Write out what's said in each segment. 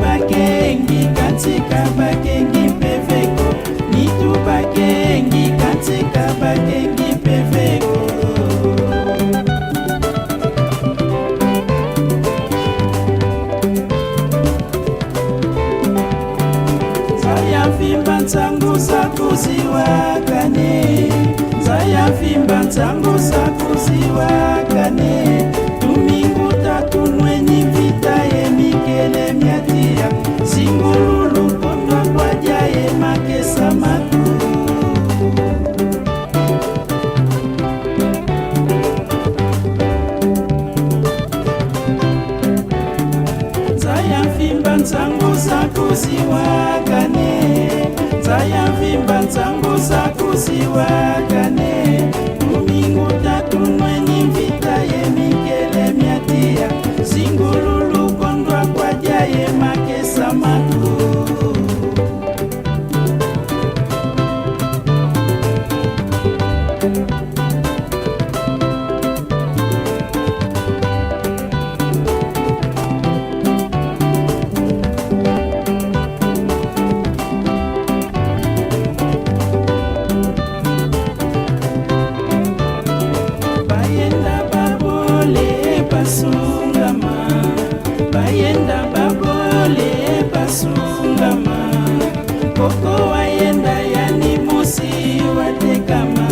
bakengi katika bakengi mpeveko nitu bakengi katika bakengi mpeveko. Nzaya vimba ntango sakuziwakane, nzaya vimba ntango sakuziwakane, tumingu tatunweni mvita ye mikele miatia zingululu kondwa kwadia ye makesa matu. Nzaya mvimba ntango sakuziwakane, nzaya mvimba ntango sakuziwakane, tumingu tatunweni mvita ye mikele miatia zingululu kondwa kwadia ye makesa matu. Bayenda babole basungama, bayenda babole basungama, koko wayenda yani mosi watekama,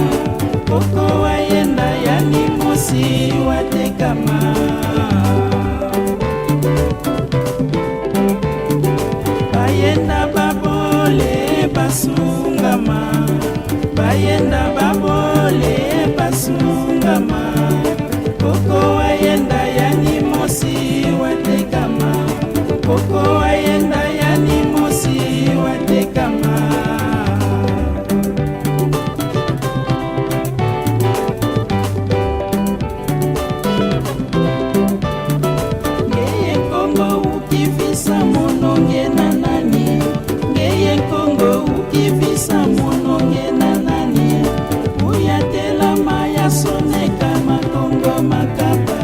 koko wayenda yani mosi watekama. Bayenda babole basungama, bayenda babole basungama, koko wayenda yani mosi watekama, koko wayenda yani mosi watekama. Ngeye nkongo ukivisa mononge na nani, ngeye nkongo ukivisa mononge na nani, uyatelama ya soneka makongo makaba.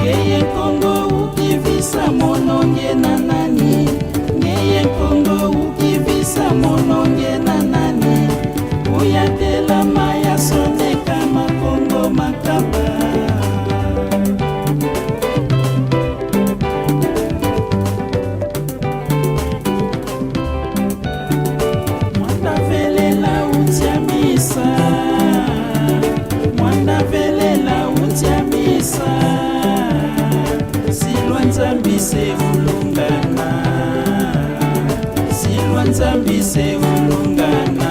Ngeye nkongo ukivisa mononge na nani, ngeye nkongo ukivisa mononge na nani, uyatelama ya soneka makongo makaba. Mwanda velela utiamisa, mwanda velela utiamisa, silwa nzambi se ulungana, silwa nzambi se ulungana.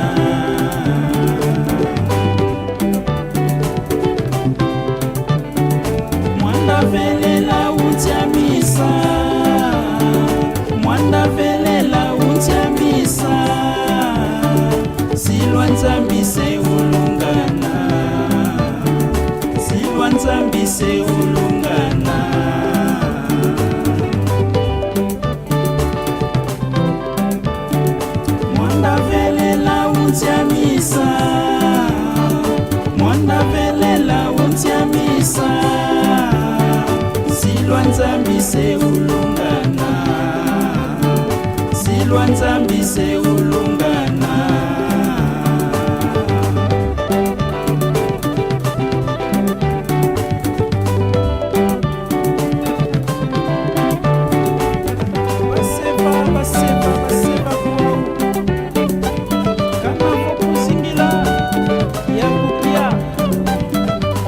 Mwanda velela utiamisa, mwanda velela utiamisa, silwa nzambi se ulungana, silwa nzambi se ulungana. Mwanda velela utiamisa, mwanda velela utiamisa, silwa nzambi se ulungana, silwa nzambi se ulungana. Baseba baseba baseba kwau kana vokuzingila ya kupia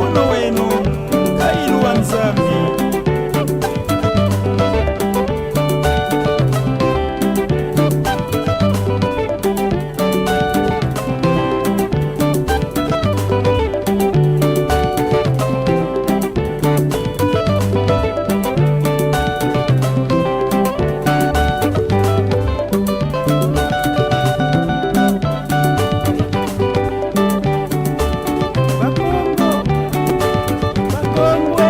ono wenu kailu wa nzambi. Bakongo, bakongwe.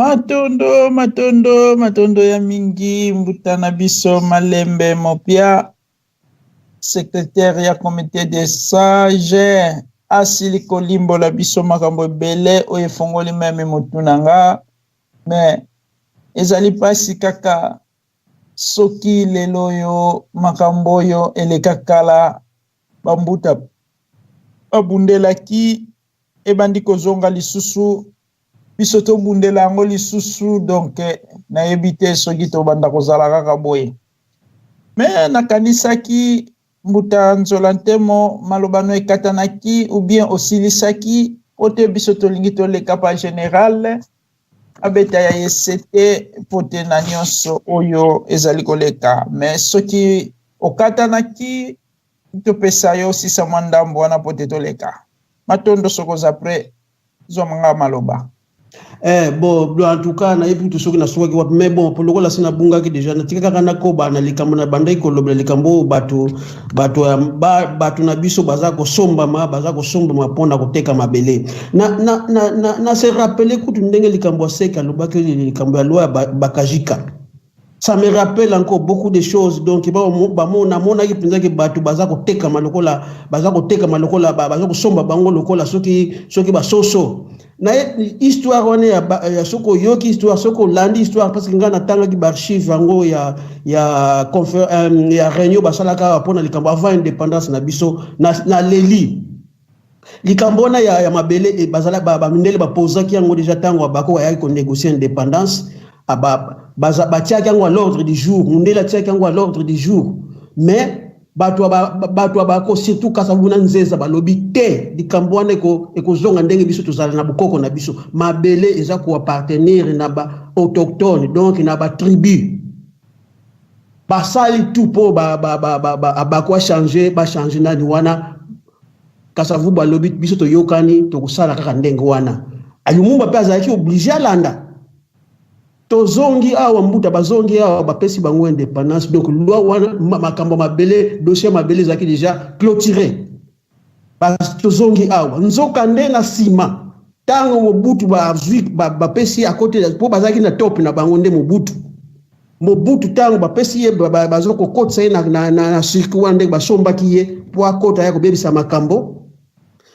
Matondo, matondo, matondo ya mingi mbuta na biso Malembe Mopia, secrétaire ya comité des sages, asili kolimbola biso makambo ebele oyo efongoli meme motu na nga. Me ezali mpasi kaka soki lelo oyo makambo oyo eleka kala, bambuta babundelaki, ebandi kozonga lisusu, biso tobundela yango lisusu. Donc nayebi te soki tobanda kozala kaka boye. Me nakanisaki, mbuta Nzola Ntemo, maloba no ekatanaki ou bien osilisaki po te biso tolingi toleka pa général abeta ya ye sete po te na nyonso oyo ezali koleka. Me soki okatanaki, topesa yo osisa mwa ndambo wana po te toleka. Matondo. Soki oza prêt, zwamanga maloba. Bon, en tout cas nayebi kutu soki nasukaki wapi, mais bon, po lokola si nabungaki déjà, natika kaka nakoba na likambo na bandaki kolobela, likambo oyo bato na biso baza kosombama mpona koteka mabele. Na se rappeler kutu ndenge likambo ya seke alobaki, likambo ya loi ya Bakajika, ça me rappelle encore beaucoup de choses. Donc namonaki mpenza ke bato baza kotekama lokola baza kosomba bango lokola soki basoso. Na ye histoire wana ya soki oyoki histoire, soki olandi histoire, parce que ngai natangaki baarchive yango ya réunion basalaka awa mpona likambo avant indépendance na biso, na leli likambo wana ya mabele bazala bamindele bapozaki yango déjà ntango bako ayaki konégocier indépendance. Batiaki yango à l'ordre du jour, mundele atiaki yango à l'ordre du jour, mais bato ya bako, surtout Kasavubu na Nzeza, balobi te, likambo wana ekozonga ndenge biso tozala na bokoko na biso. Mabele eza koappartenir na baautochtone, donc na batribu. Basali tout mpo bako achange, bachange nani wana. Kasavubu alobi: biso toyokani, tokosala kaka ndenge wana. Lumumba mpe azalaki obligé alanda. Tozongi awa, mbuta, bazongi awa, bapesi bango indépendance. Donc loi wana, makambo mabele, dossier ya mabele ezalaki déjà clôturé. Tozongi awa, nzoka nde na nsima, ntango Mobutu bazwi, bapesi akote, mpo bazalaki na top na bango nde Mobutu. Mobutu, ntango bapesi ye, baza kokotisa ye na circuit wana, ndenge basombaki ye mpo akota ya kobebisa makambo.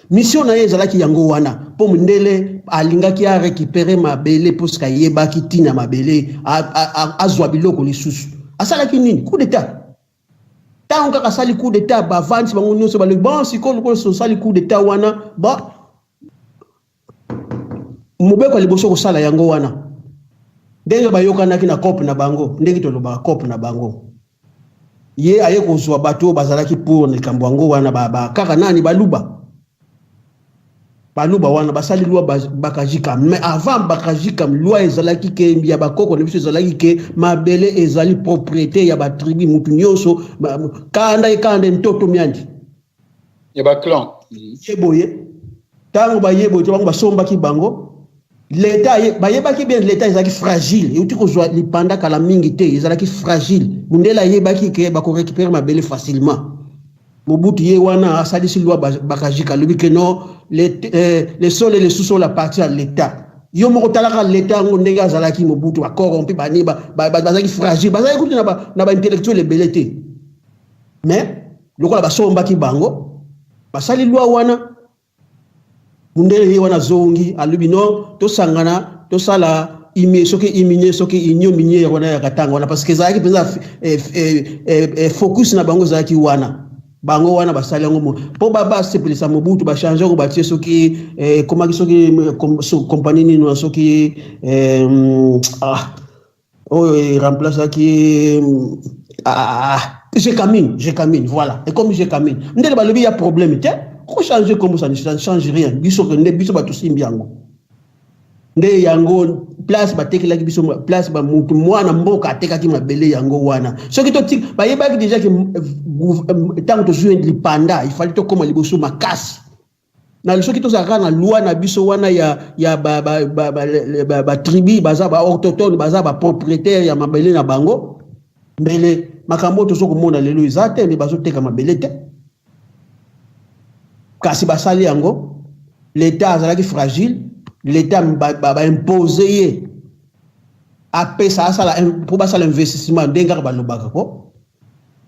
Mission na ye ezalaki yango wana, mpo mondele alingaki arécupérer mabele, puisque ayebaki ntina mabele, azwa biloko lisusu. Asalaki nini? Coup d'état. Ntango kaka asali coup d'état, bavandisi bango nyonso, balobi: bon, sikoyo lokola osali coup d'état wana, ba mobeko ya liboso kosala yango wana, ndenge bayokanaki na cope na bango, ndenge tolobaka cope na bango, ye aye kozwa bato oyo bazalaki pour likambo yango wana, kaka nani, Baluba. Baluba wana basali loi Bakajika. Mais avant Bakajika, loi ezalaki ke ya bakoko na biso ezalaki ke mabele ezali propriété ya batribu, mutu nyonso kanda ekanda ntoto miandi ya baclan. Ye boye, ntango baye boye te, bango basombaki bango. Leta bayebaki bien leta ezalaki fragile, euti kozwa lipanda kala mingi te, ezalaki fragile. Mundele ayebaki ke bakorécupérer mabele facilement. Mobutu ye wana asalisi loi Bakajika, alobi ke non, le sol et le sous-sol appartient à l'état. Yo moko talaka leta yango ndenge azalaki, Mobutu, bacorrompi bani, bazalaki fragile, bazalaki kutu na baintellectuel ebele te. Mais lokola basombaki bango, basali loi wana. Mundele ye wana azongi, alobi: non, tosangana, tosala ime, soki imine, soki union minière wana ya Katanga wana, parce que ezalaki mpenza focus na bango ezalaki wana. Bango wana basali yango mpo basepelisa Mobutu, bachange yango, batie soki ekomaki soki compagnie nini wana, soki oyo eremplaçaki Gécamines, Gécamines, voilà, ekomi Gécamines. Ndele balobi ya problème te, kochanger kombo, ça ne change rien. Biso nde biso bato simbi yango, nde yango place batekelaki biso, place bamutu mwana mboka atekaki mabele yango wana. Soki toti bayebaki déjà ke ntango tozwi lipanda, ifali tokóma liboso makasi na soki tozalaka na loi na biso wana ya batribu, baza baautochtone, baza bapropriétaire ya mabele na bango, mbele makambo oyo toza komona lelo eza te, me bazoteka mabele te. Kasi basali yango, l'état azalaki fragile, l'état baimpose ye. Apesa asala mpo basala investissement ndenge kaka balobaka ko.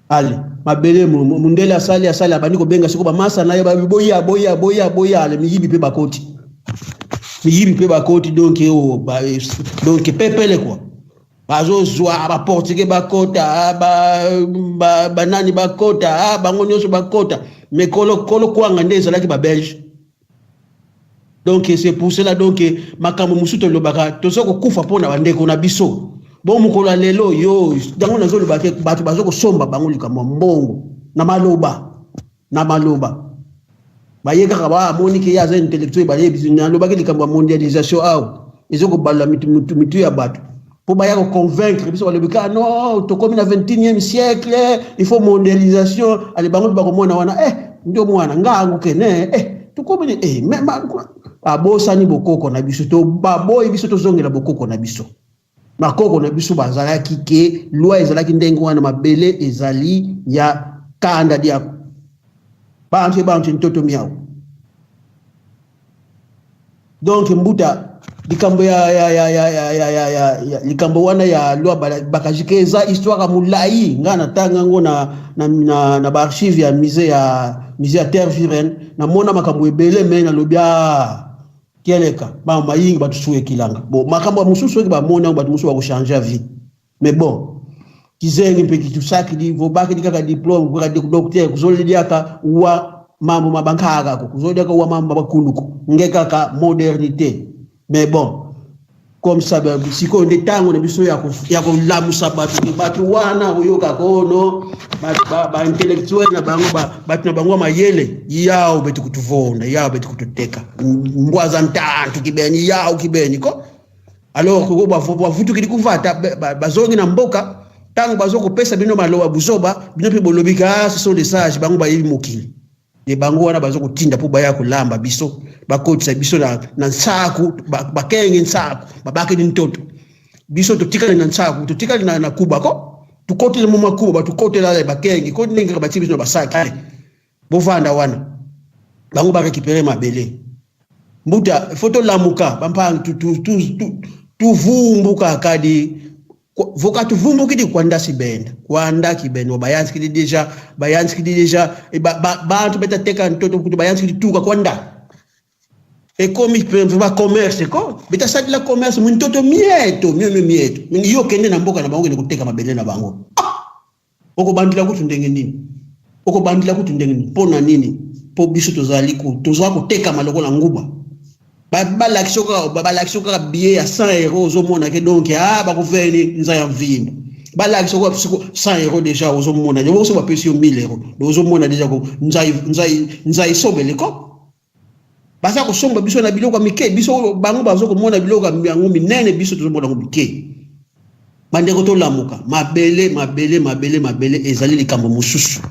Ale mabele mundele asali asali abandi kobenga siko bamasa na ye boya boya boya boya ale miyibi mpe bakoti miyibi mpe bakoti donc oh, ba, donc pepele quoi bazozwa baportugais bakota banani ba, ba bakota bango nyonso bakota mais kolo kolo kwanga nde ezalaki babelge. Donc c'est pour cela, donc makambo mosusu tolobaka, toza kokufa mpo na bandeko na biso. Bon, mokolo ya lelo yo ntango nazoloba ke bato baza kosomba bango likambo ya mbongo na maloba na maloba, baye kaka bamoni ke ye aza intellectuel. Bayebi nalobaki likambo ya mondialisation awa eza kobalola mitu ya bato mpo baya koconvaincre biso. Balobi kaka non, tokomi na 21e siècle, il faut mondialisation. Ale bango mpe bakomona wana eh, ndio mwana ngangu kene eh, tokomi eh, abosani bokoko na biso. To baboyi biso tozongela bokoko na biso. Bakoko na biso bazalaki ke loi ezalaki ndenge wana, mabele ezali ya kanda diako bantu bantu ntoto miao. Donc mbuta likambo ya, ya, ya, ya, ya, ya, ya, ya, ya likambo wana ya loi Bakajika eza histoire ya molai. Ngai natanga yango na baarchive ya musée ya Tervuren. Namona makambo ebele, me nalobi a kieleka ba mayingi bato su ekilanga. Bon, makambo ya mosusu soki bamoni yango, bato mosusu bakochange vie. Mais bon, kizengi mpe kitusakidi vobakidi kaka diplôme kaka docteur kuzolidiaka wa mambo mabankakako kuzolidiaka wa mambo mabakuluku nge kaka modernité. Mais bon, comme ça sikoyo nde ntango na biso ya kolamusa bato. Bato wana oyokaka ono baintellectuel na bango, bato na bango ya mayele yao beti kutuvonda yao beti kututeka mbwaza ntantu kibeni yao kibeni ko. Alors koko bavutukili kuvata bazongi na mboka. Ntango bazo kopesa bino maloba buzoba, bino mpe bolobi ka ce sont des sages, bango bayebi mokili. E bango wana bazo kotinda mpo baya kolamba biso, bakotisa biso na nsaku, bakenge nsaku, babakeli ntoto. Biso totikali na nsaku, totikali na kuba ko tukotele mo makuba, batukotela bakenge ko ndenge kaka batie biso na basaki. Bovanda wana, bango barécupérer mabele. Mbuta, fo tolamuka bampangi tuvumbuka kadi voka tuvumbukidi kwanda sibenda kwanda kibenda bayanzikidi déjà, bayanzikidi déjà bantu betateka ntoto kutu bayanzikidi tuka kwanda ekomi ba commerce ko betasalila commerce mu ntoto mieto mio mio mieto mingi. Yo kende na mboka na bango, kende koteka mabele na bango. Ah! Okobandela kutu ndenge nini? Okobandela kutu ndenge nini? Mpo na nini? Mpo biso tozali toza kotekama lokola nguba. Balakisi kaka billet ya 100 euro, ozomona ke donc ah, bakofeni nza ya mvimba. Balakisi kaka siko 100 euro déjà, ozomona oso bapesi yo 1000 euro, ozomona déjà ko nza esobele ko baza kosomba biso na biloko ya mike. Biso bango baza komona biloko yango minene, biso tozomona yango mike. Bandeko, tolamuka. Mabele, mabele, mabele, mabele ezali likambo mosusu.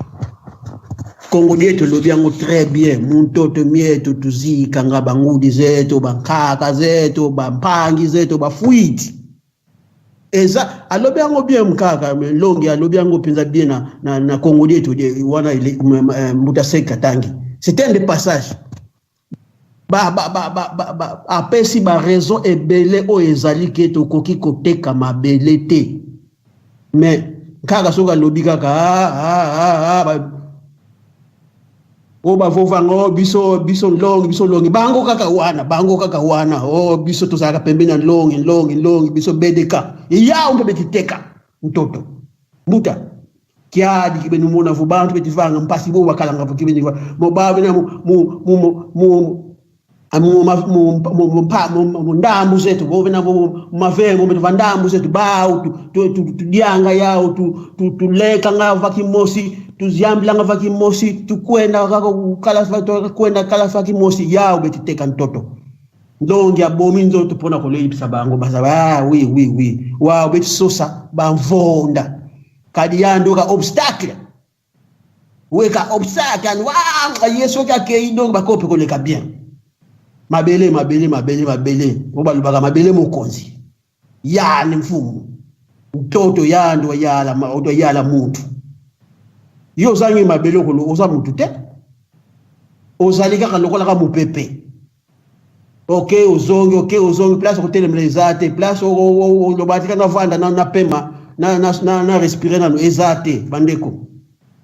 Kongo die tolobi yango très bien: muntoto mieto tuzikanga bangudi zetu, bankaka zetu, bampangi zetu, bafuiti eza. Alobi yango bien kaka longi, alobi yango mpenza bien na Kongo die to wana. Mbuta Seka tangi, c'est un de passage ba, ba, ba, ba, ba, ba, apesi baraison ebele oyo ezali ke tokoki koteka mabele te. Mais kaka soki alobi kaka ah, ah, ah, ah, oyo bavovanga o biso biso longi biso longi bango kaka wana, bango kaka wana o biso tozalaka pembeni ya longi longi longi biso BDK yawo mpe betiteka ntoto. Mbuta kiadi kibeni mona vo bantu betivanga mpasi bo bakalanga vo kibeni mo babena mu mu mu mu mu ndambu zetu bovena mavengo betu vandambu zetu bawu tudianga yawo tulekanga vakimosi tuziyambilanga vakimosi tukwenda kwenda kala vakimosi yawo betiteka ntoto ndongi abomi nzoto mpona koleibisa bango baza. Ah, oui oui oui, waw betisosa bamvonda kadi yandoka obstacle weka obstacle ani wa ye soki akei donc bakope koleka bien. Mabele, mabele, mabele, mabele oyo balobaka mabele mokonzi yani mfumu mtoto yandi wayala wayala mutu. Yo ozangi mabele, oza mutu te, ozali kaka lokola ka mopepe. Oke ozongi, oke ozongi, place okotelemela eza te, place oloba tika navanda napema na respire nano eza te. Bandeko,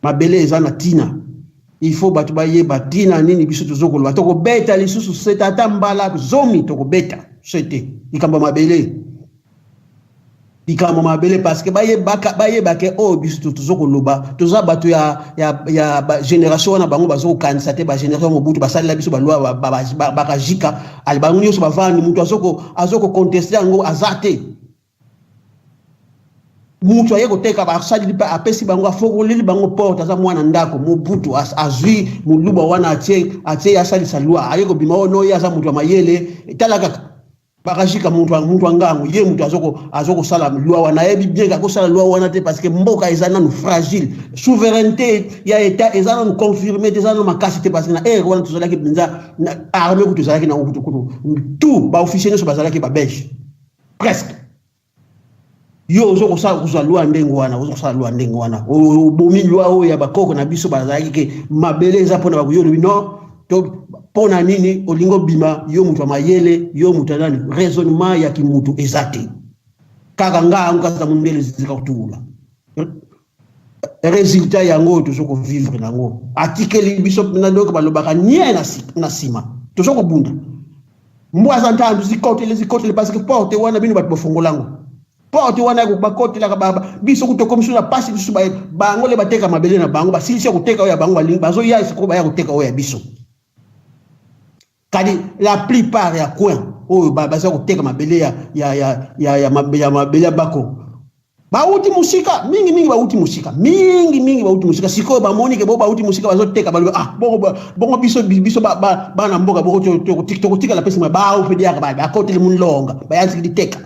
mabele eza na ntina. Il faut bato bayeba ntina nini biso tozokoloba. Tokobeta lisusu sete ata mbala 10, tokobeta sete likambo ya mabele, likambo mabele, parce que bayebake oyo biso tozokoloba. Toza bato ya ba génération wana, bango bazokokanisa te. Ba génération Mobutu basalela biso balwa bakajika ali, bango nyonso bavandi. Mutu azokocontester yango aza te. Mutu aye koteka, basali mpe apesi bango, afongoleli bango porte. Aza mwana ndako. Mobutu azwi moluba wana, atie asalisa loi. Aye kobima oyo no, ye aza mutu ya mayele. Tala kaka bakajika, mutu angango ye, mutu azokosala loi wana, ayebi bien akosala loi wana te, parce que mboka eza nanu fragile, souveraineté ya état eza nanu confirmé te, eza nanu makasi te, parce que na ère wana tozalaki mpenza armée kutu ezalaki nango kutu kutu tout ba officier nyonso bazalaki ba Belge presque. Yo ozokosala kozwa loi ndenge wana, ozokosala loi ndenge wana, obomi loi oyo ya bakoko na biso bazalaki ke mabele eza mpona bakoyo. Olobi non to mpo na nini? Olingi obima yo moto ya mayele, yo moto ya nani? Raisonnement ya kimutu eza te. Kaka nga yango kaka mondele zika kotula. Résultat yango oyo tozo kovivre nango, atikeli biso mpena. Donc balobaka nie na nsima, tozo kobunda mbwa aza ntandu, zikotele zikotele, parce que porte wana bino bato bofongola yango. Porte wana bakotelaka biso kutu, tokomi na pasi. Biso bango le bateka mabele na bango, basilisi ya koteka oyo ya bango, balingi bazoya sikoyo baya koteka oyo ya biso. Kadi la plupart ya coin oyo baza koteka mabele ya mabele ya bako, bauti mosika mingi mingi, bauti mosika mingi mingi, bauti mosika. Sikoyo bamoni ke bo bauti mosika bazoteka, balobi: "Ah, bongo bongo biso bana mboka boko tokotikala pesi." Baopediaka bakoteli mulonga, bayanziki liteka.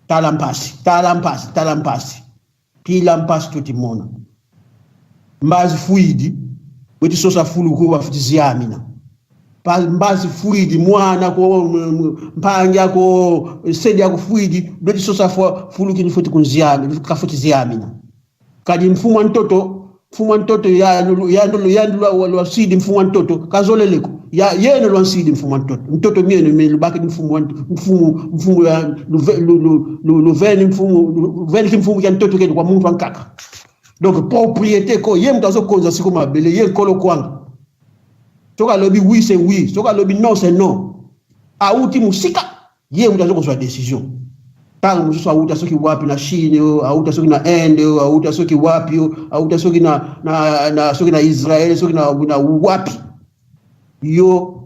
Tala mpasi, tala mpasi, tala mpasi, pila mpasi. Totimona mbazi fuidi weti sosa fuluku bafuti ziyamina mbazi fuidi mwana ko mpanja ko sedi yako fuidi lweti sosa fuluki ni futi kunziyami kafuti ziyamina. Kadi mfumu wa ntoto, mfumu wa ntoto ya lwa sidi, mfumu wa ntoto kazoleleko ya yene lwa nsidi, mfumu wa ntoto ntoto miene me lubaki mfumu wa mfumu ya luveni, mfumu luveni ki mfumu ya ntoto kende kwa muntu ankaka. Donc propriété ko ye moto azokonza siko mabele, ye nkolo kwanga. Soki alobi oui, c'est oui, soki alobi non, c'est non. Auti mosika, ye moto azokozwa décision. Ntango mosusu auta soki wapi, na Chine o, auta soki na Inde o, auta soki wapi o, auta soki na soki na Israel, soki na wapi. Yo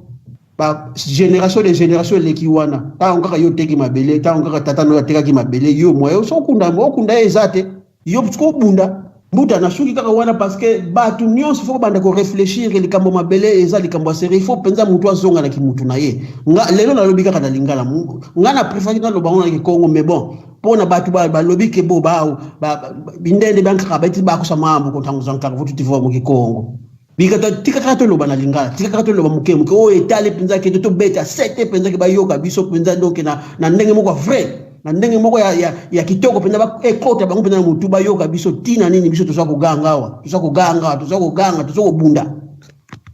ba génération de génération eleki wana, ntango kaka yo oteki mabele, ntango kaka tata no atekaki mabele, yo moye so okunda, okunda ye eza te. Yo siko obunda mbuta na suki kaka wana, parce que bato nyonso faut kobanda koréfléchir. Likambo mabele eza likambo ya sérieux. Il faut mpenza motu azonga na kimutu na ye. Nga lelo nalobi kaka na lingala, nga na préféré naloba ngo na kikongo, mais bon, mpona bato balobi ke bo bindende bankaka baiti bakosa mambo kontango zankaka fo tutiva mo kikongo. Bika tika kaka toloba na lingala, tika kaka toloba moke moke oyo etali mpenza ke tobeta sete mpenza ke bayoka biso mpenza. Donc na ndenge moko ya vrai, na ndenge moko ya kitoko mpenza, ekota bango mpenza na motu, bayoka biso ntina nini biso toza koganga awa, toza koganga awa, toza koganga, toza kobunda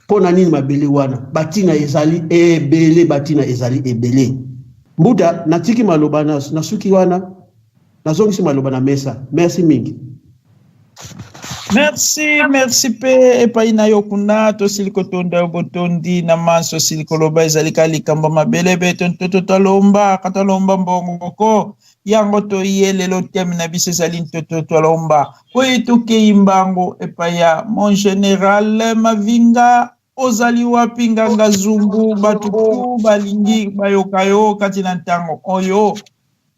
mpo na nini mabele wana. Batina ezali ebele, batina ezali ebele. Mbuta, natiki maloba na suki wana, nazongisi maloba na mesa. Merci mingi. Merci, merci mpe epai na yo kuna. Tosili kotonda yo botondi na manso osili koloba. Ezali ka likambo mabele beto ntoto twalomba katwalomba mbongo ko yango toye lelo. Thème na biso ezali ntoto twalomba oyo. Tokei mbango epai ya mon général Mavinga. Ozali wapi, nganga Zungu? Bato tu balingi bayoka yo kati na ntango oyo.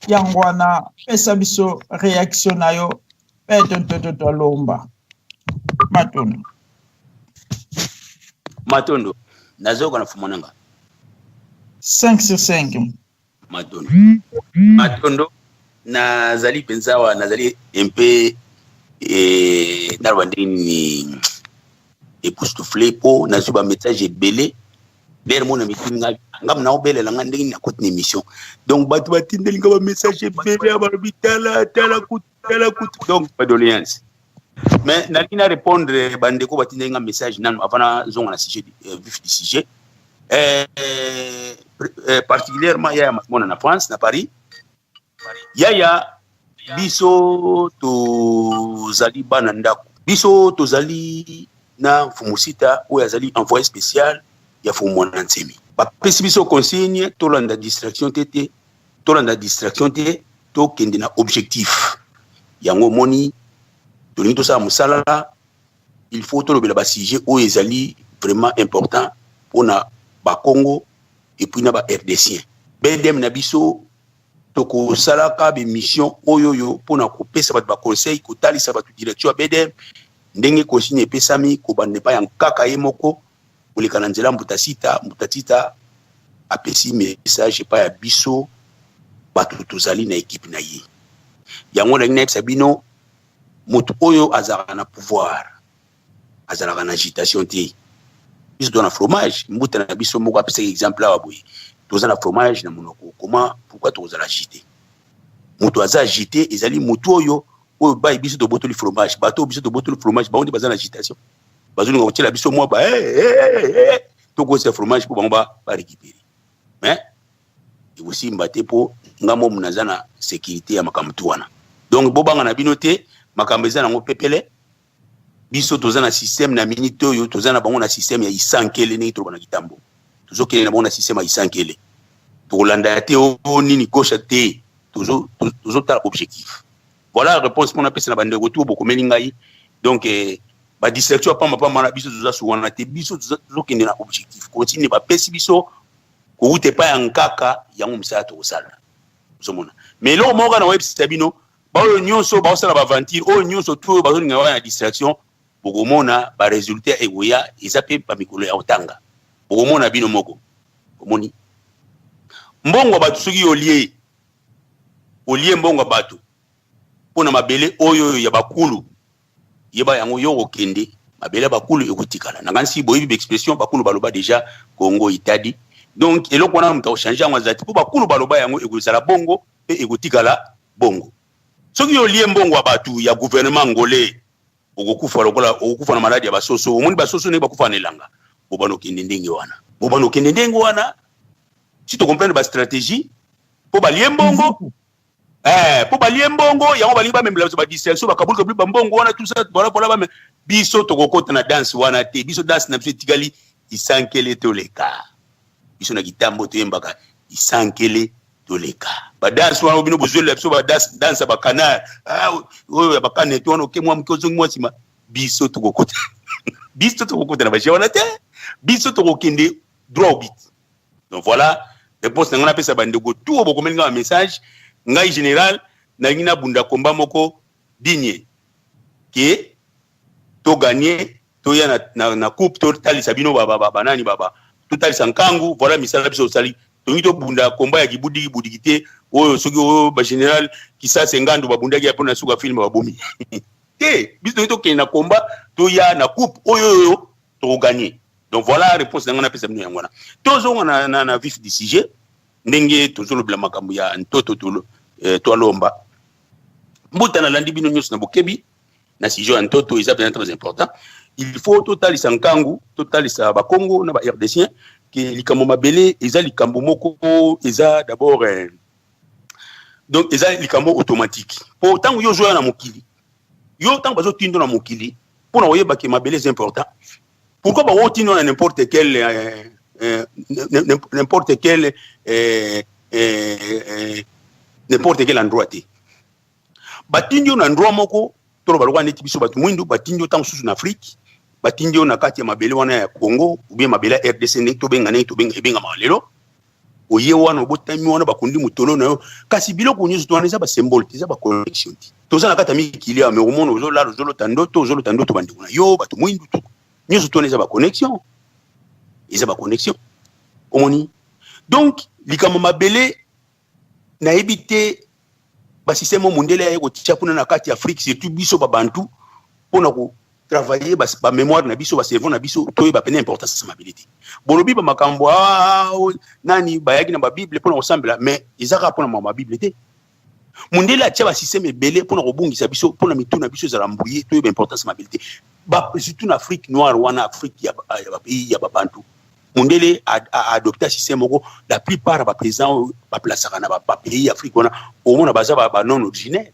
Yango wana pesa biso réaction na yo mpe ntoto twalomba. Matondo. Matondo, nazoyoka na fumu na nga. 5 sur 5. Matondo, matondo. Nazali mpenza awa, nazali mpe naloba ndenge nini, époustouflé, mpo nazwi ba message ebele. Lere mona mituni nga nga naobelela nga ndenge nini nakoti na émission. Donc bato batindeli nga ba message ebele ya balobi: "Tala, tala kutu, tala kutu." Donc ba doléance. Mais nalingi na répondre bandeko batindeli nga message nano avant nazonga na sujet, vif du sujet. Particulièrement yaya Mona na France, na Paris. Yaya, biso tozali bana ndako, biso tozali na Mfumu Sita oyo azali envoyé spécial ya Mfumu Mwana Nsemi. Bapesi biso consigne tolanda distraction te te, tolanda distraction te, tokende na objectif. Yango omoni tolingi tosala mosala, il faut tolobela basujet oyo ezali vraiment important mpona Bakongo et puis na ba-RDCien. BDM na biso, tokosalaka baémission oyo oyo mpona kopesa bato baconseil, kotalisa bato direction ya BDM, ndenge consigne epesami kobanda epai ya Nkaka ye moko, koleka na nzela Mbuta Sita. Mbuta Sita apesi message epai ya biso bato tozali na ekipe na ye. Yango nalingi nayebisa bino, moto oyo azalaka na pouvoir azalaka na agitation te. Biso toza na fromage. Mbuta na biso moko apesaki exemple awa boye: toza na fromage na monoko, comment, pourquoi tokozala agité? Moto aza agité ezali motu oyo bai biso tobotoli fromage. Bato oyo biso tobotoli fromage, bango nde baza na agitation, bazolinga kotiela biso mwa ba hey, hey, hey, tokosa fromage mpo bango barécupérer. Mais ekosimba te, mpo nga momu naza na sécurité ya makambo tu wana. Donc bobanga na bino te, makambo eza nango pepele. Biso toza na système na minute oyo, toza na bango na système ya isankele. Ndenge toloba na kitambo, tozokende na bango na système ya isankele. Tokolanda te o nini gauche te, tozotala objectif. Voilà réponse mpona apesa na bandeko tu bokomeli ngai. Donc badistraction ya pamba pamba na biso, toza su wana te. Biso tozokende na objectif. Continue bapesi biso kowuta epai ya Nkaka, yango mosala tokosala. Ozomona, mais eloko moko na oyebisa bino, baoyo nyonso baosala baaventure oyo nyonso tu oyo bazolinga wana na distraction, bokomona baresultat ekoya. Eza mpe bamikolo ya kotanga, bokomona bino moko. Omoni mbongo ya bato, soki olie, olie mbongo ya bato mpo na mabele oyo ya bakulu, yeba yango, yo kokende, mabele ya bakulu ekotikala. Nakanisi boyebi baexpression bakulu baloba déjà, Kongo itadi. Donc eloko wana moto akochange yango aza te, mpo bakulu baloba yango, ekozala bongo mpe ekotikala bongo. Soki olie mbongo ya bato ya gouvernement angolais, okokufa lokola okokufa na maladi ya basoso. Omoni basoso ndenge bakufa na elanga, bobanda okende ndenge wana, bobanda okende ndenge wana. Si tocomprendre bastratégie mpo balie mbongo, mpo balie mbongo yango, balingi bamemela biso badistraction, bakabuli kabuli bambongo wana, tout ça. Voilà, voilà. Bame biso tokokota na danse wana te. Biso danse na biso etikali isankele toleka. Biso na kitambo toyembaka isankele toleka. Badanse wana bino bozwelela biso, badanse danse ya bacanard oyo ya bakane to wana, oke mwa moke, ozongi mwa nsima. Biso tokokota, biso tokokota na bajeu wana te. Biso tokokende droit au but. Donc voilà réponse na ngai napesa bandeko tu oyo bokomeli ngai bamessage. Ngai général, nalingi nabunda komba moko digne ke toganye, toya na coupe, totalisa bino banani baba, totalisa nkangu. Voilà misala biso tosali. Tolingi tobunda komba ya kibudiki budiki te, oyo soki oyo bagénéral Kisase Ngandu babundaki ya mpona suka film babomi te. Biso tolingi tokende na komba, toya na coupe oyo oyo tokoganye. Donc voilà réponse na ngai napesa bino yango wana. Tozonga na vif du sujet, ndenge tozolobela makambo ya ntoto toalomba. Mbuta, nalandi bino nyonso na bokebi na sujet ya ntoto. Eza mpenza très important. Il faut totalisa nkangu, totalisa Bakongo na ba-RDCien ke likambo mabele eza likambo moko, eza d'abord donc eza likambo automatique, mpo ntango yo ozoya na mokili, yo ntango bazotinda na mokili mpona koyeba ke mabele eza important, pourquoi bakotinda na n'importe quel endroit te? Batindi yo na endroit moko, toloba lokola neti biso bato mwindu, batindi yo ntango mosusu na Afrique, batindi yo na kati ya mabele wana ya Congo ou bien mabele ya RDC, ndenge tobenga, ndenge tobenga ebengamaka lelo. Oye wana, obotami wana, bakundi motolo na yo. Kasi biloko nyonso to wana eza basymbole te, eza baconnexion te. Toza na kati ya mikili awa, me omona ozolala, ozolota ndoto, ozolota ndoto bandeko na yo bato mwindu. To nyonso to wana eza baconnexion, eza baconnexion. Omoni, donc likambo mabele, nayebi te basystème oyo mondele aye kotia kuna na kati ya Afrique, surtout biso babantu, mpona kotravailler bamémoire na biso, bacerveau na biso, toyeba pene importance ya mabele te. Bolobi bamakambo nani bayaki na babible mpona kosambela, mais eza kaka mpona makambo ya Bible te. Mondele atia basystème ebele mpona kobungisa biso, mpona mitu na biso ezala mbuye, toyeba importance ya mabele te, surtout na Afrique noire wana, Afrique ya bapays ya babantu. Mundele aadopta système moko, la plupart ya baprésident oyo baplasaka na bapays Afrique wana, omona baza ba non originaire.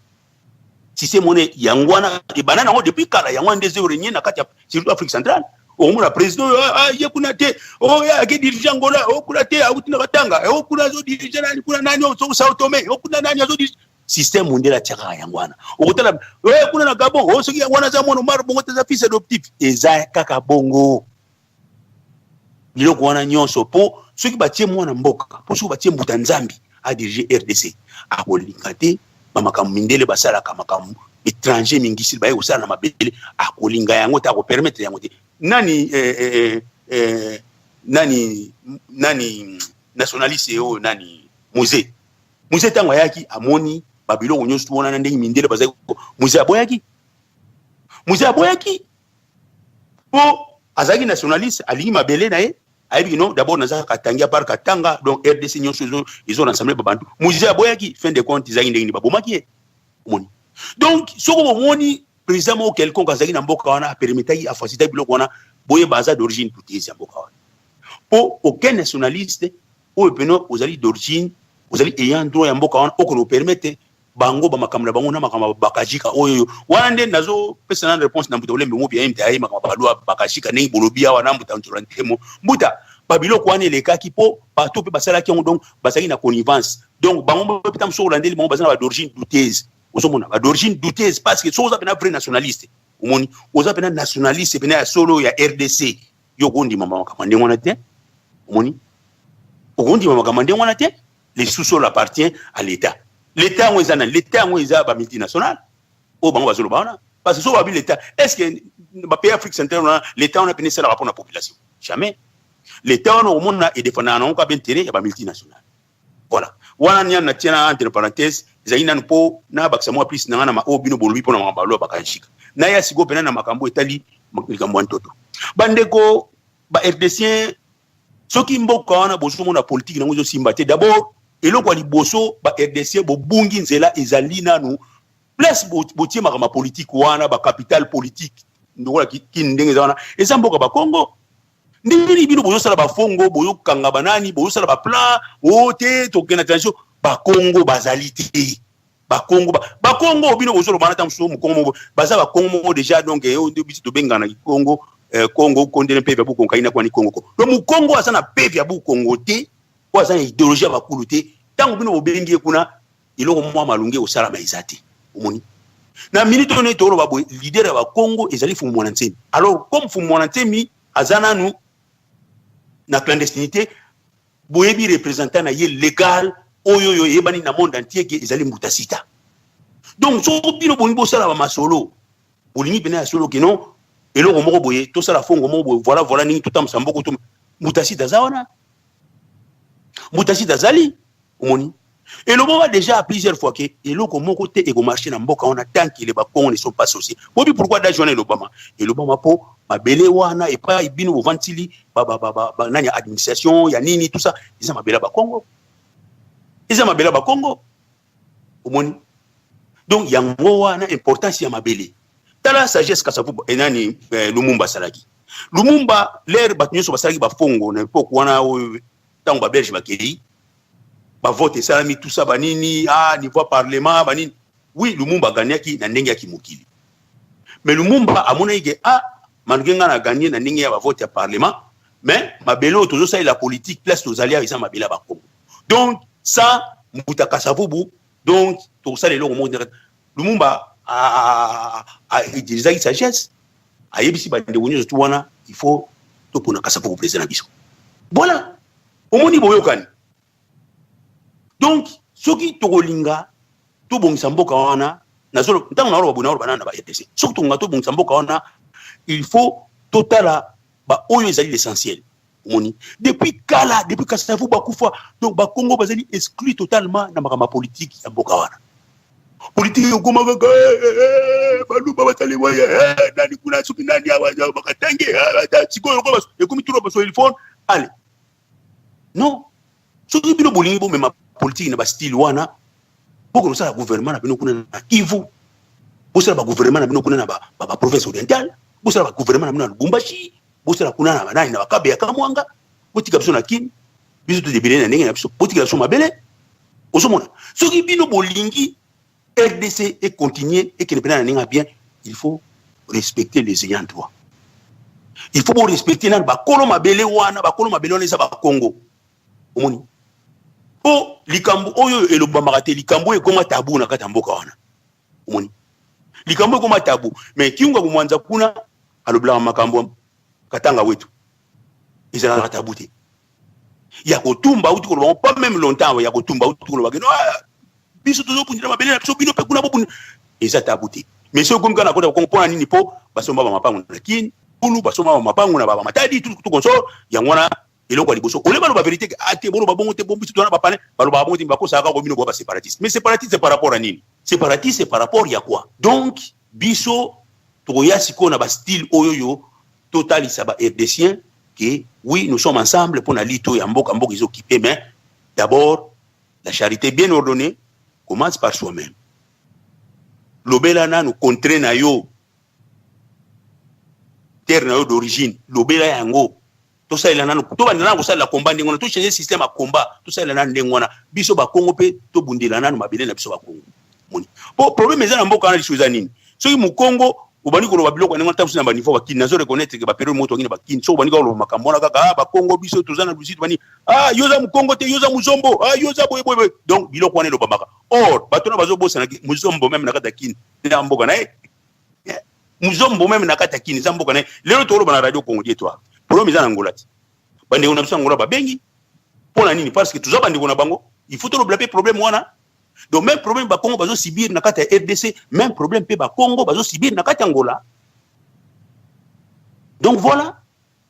Système wana, yango wana ebanda nango depuis kala, yango wana nde ezo régner na kati ya surtout Afrique centrale. Okomona président oyo ye kuna te, oyo ake dirige Angola, oyo kuna te, auti na Katanga, oyo kuna azodirige nani kuna, nani Sao Tome, oyo kuna nani azodirige. Système mundele atiakaka yango wana. Okotala oyo kuna na Gabon, oyo soki yango wana aza mwana Omar Bongo te, aza fils adoptif. Eza kaka bongo, biloko wana nyonso, mpo soki batie mwana mboka, mpo soki batie mbuta Nzambi adirige RDC, akolinga te bamakambo mindele basalaka, makambo étranger mingisili baye kosala na mabele, akolinga yango te, akopermettre yango te. Nani nani nani nationaliste oyo, nani, Mzee, Mzee, ntango ayaki, amoni babiloko nyonso wana na ndenge mindele bazali, Mzee aboyaki. Mzee aboyaki mpo azalaki nationaliste, alingi mabele na ye, ayebi non, d'abord naza Katangi, à part Katanga, donc RDC nyonso ezo rassembler babantu. Mzee aboyaki. Fin de compte ezalaki ndenge nini? Babomaki ye. Omoni, donc soki bomoni président moko quelconque azalaki na mboka wana, apermettaki, afacilitaki biloko wana, boyeba aza d'origine douteuse ya mboka wana, mpo aucun nationaliste oyo peno ozali d'origine, ozali ayant droit ya mboka wana, okona opermettre bango bamakambo na bango na makambo bakajika oyo wana. Nde nazopesa na réponse na mbuta Olembe Mopi aye mte aye makambo balwa bakajika, ndenge bolobi awa na mbuta Nzola Ntemo. Mbuta, babiloko wana elekaki mpo bato mpe basalaki yango, donc bazalaki na connivence. Donc bango mpe mosusu olandeli bango, baza na bad'origine douteuse. Ozomona bad'origine douteuse, parce que soki oza mpena vrai nationaliste, omoni oza mpena nationaliste mpena ya solo ya RDC, yo okondima makambo ndenge wana te. Omoni, okondima makambo ndenge wana te. Les sous-sol appartient à l'État. L'État yango eza nani? L'État yango eza bamultinational oyo bango bazoloba wana, parce que so babi l'État, est ce que bapays Afrique centrale wana, l'État wana pene esalaka mpona population? Jamais. L'État wana, omona edefendaka nango kaka baintérêt ya bamultinational. Voilà, wana niani natia na entre parenthèse, ezali nanu mpo nabakisa mwa plus na nga na oyo bino bolobi mpona makambo aloba bakanshika. Naya sikoyo mpena na makambo etali likambo ya ntoto. Bandeko ba RDCien, soki mboka wana bozomona politike nango ezosimba te, d'abord eloko ya liboso, ba RDCien, bobungi nzela. Ezali nanu place botie makambo ya politike wana, bacapitale politique ndokola Kini ndenge eza wana, eza mboka Bakongo. Ndenge nini bino bozosala bafongo, bozokanga banani, bozosala baplan o te tokende transition? Bakongo bazali te. Bakongo, bakongo bino bozoloba na ta mosusu mokongo moko, baza bakongo moko déjà. Donc oyo nde biso tobengana Kongo, Kongo kondele mpe vya bukongo kaina kwani Kongo ko. Donc mokongo aza na pe vya bukongo te, oyo aza na idéologie ya bakulu te. Ntango bino bobengi ye kuna, eloko mwa malungi ekosalama eza te. Omoni, na minute oyo neti toloba boye, leader ya Bakongo ezali Fumu Mwana Nsemi. Alors comme Fumu Mwana Nsemi aza nanu na clandestinité, boyebi représentant na ye légal oyo oyo eyebani na monde entier ke ezali Mbuta Sita. Donc soko bino bolingi bosala bamasolo, bolingi pene ya solo kino eloko moko boye, tosala fongo moko boye, voilà, voilà ndenge totambusa mboko to Mbuta Sita aza wana, Mbuta Sita azali. Omoni, elobaka déjà plusieurs fois ke eloko moko te ekomarche na mboka wana tant que les Bakongo ne sont pas associés. Bobi pourquoi adage wana elobama? Elobama mpo mabele wana epai bino bovandisili nani ya administration ya nini, tout ça, eza mabele ya Bakongo, eza mabele ya Bakongo. Omoni, donc yango wana importance ya mabele. Tala sagesse Kasavubu, enani, Lumumba asalaki. Lumumba, l'heure bato nyonso basalaki bafongo na époque wana oyo, ntango babelge bakei, bavote esalami, tout ça, banini, ah, niveau parlement, banini. Oui, Lumumba agagnaki na ndenge ya kimokili, mais Lumumba amonaki ke ah, malgré nga na gagné na ndenge ya bavote ya parlement, mais mabele oyo tozosalela politique, place tozali awa, eza mabele ya Bakongo. Donc ça, mbuta Kasavubu, donc tokosala eloko moko. Lumumba autilisaki sagesse, ayebisi bandeko nyonso tu wana: il faut topona Kasavubu président na biso. Voilà, omoni, boyokani. Donc soki tokolinga tobongisa mboka wana, ntango naoloba boye, naoloba nana na ba RDC, soki tokolinga tobongisa mboka wana, il faut totala baoyo ezali l'essentiel. Omoni, depuis kala, depuis Kasavubu bakufa, donc Bakongo bazali exclu totalement na makambo ya politike ya mboka wana. Politike ekoma kaka Baluba basali boye, nani kuna, soki nani awa bakatange. Sikoyo ekomi turo baswahiliphone. Ale non, soki bino bolingi bomema politike na bastyle wana, bokona kosala gouvernement na bino kuna na Kivu, bosala bagouvernement na bino kuna na baprovince orientale, bosala bagouvernement na bino na Lubumbashi, bosala kuna na banani, na bakabe ya Kamwanga. Botika biso na Kini, biso todébrouiller na ndenge na biso. Botika biso mabele. Ozomona, soki bino bolingi RDC econtinue, ekende mpena na ndenge ya bien, il faut respecter les ayants droit. Il faut borespecter nanu bakolo mabele wana. Bakolo mabele wana eza Bakongo. Omoni, mpo likambo oyo elobamaka te, likambo oyo ekoma tabu na kati ya mboka wana. Omoni, likambo ekoma tabu, mais Kyungu wa Kumwanza kuna alobelaka makambo Katanga wetu, ezalaka tabu te. Ya kotumba auti koloba pas même longtemps, ya kotumba auti koloba keno ah, biso tozobundela mabele na biso, bino mpe kuna bobunda, eza tabu te. Mais soki okomi kaka na kota Kongo, mpona nini? Mpo basomba bamapango na Kini kulu, basomba bamapango na bamatadi, tout consort. Yango wana eloko ya liboso ole baloba vérité ate, boloba bongo te. Biso tona bapane balobaka bongo te, bakosaka kaka bino boya baséparatiste. Mais séparatiste par rapport à nini? Séparatiste par rapport ya quoi? Donc biso tokoya sikoyo na bastyle oyo oyo totalisa ba RDCien que oui, nous sommes ensemble mpona lito ya mboka. Mboka ezokipe, mais d'abord la charité bien ordonnée commence par soi-même. Lobela nanu contrée na yo, terre na yo d'origine, lobela yango. Tosalela nanu, tobanda nanu kosalela komba ndenge wana, tochange système ya komba, tosalela nanu ndenge wana. Biso Bakongo mpe tobundela nanu mabele na biso Bakongo. Moni, po problème eza na mboka wana liso eza nini? Soki Mokongo obandi koloba biloko ndenge wana, ntango na baniveau bakini, nazo reconnaître ke bapériode moko tokangi na bakini, soki obandi koloba makambo wana kaka, ah, Bakongo biso toza na lusi, tobani, ah, yo oza Mokongo te, yo oza Muzombo, ah, yo oza boye boye boye. Donc biloko wana elobamaka. Or bato wana bazobosana Muzombo même na kati ya Kini eza mboka na ye. Muzombo même na kati ya Kini eza mboka na ye. Lelo tokoloba na Radio Congo Die, problème eza na Ngola ti bandeko na biso ya Ngola babengi. Mpo na nini? Parce que toza bandeko na bango, il faut tolobela mpe problème wana. Donc même problème Bakongo bazosubir na kati ya RDC, même problème mpe Bakongo bazosubir na kati ya Ngola. Donc voilà,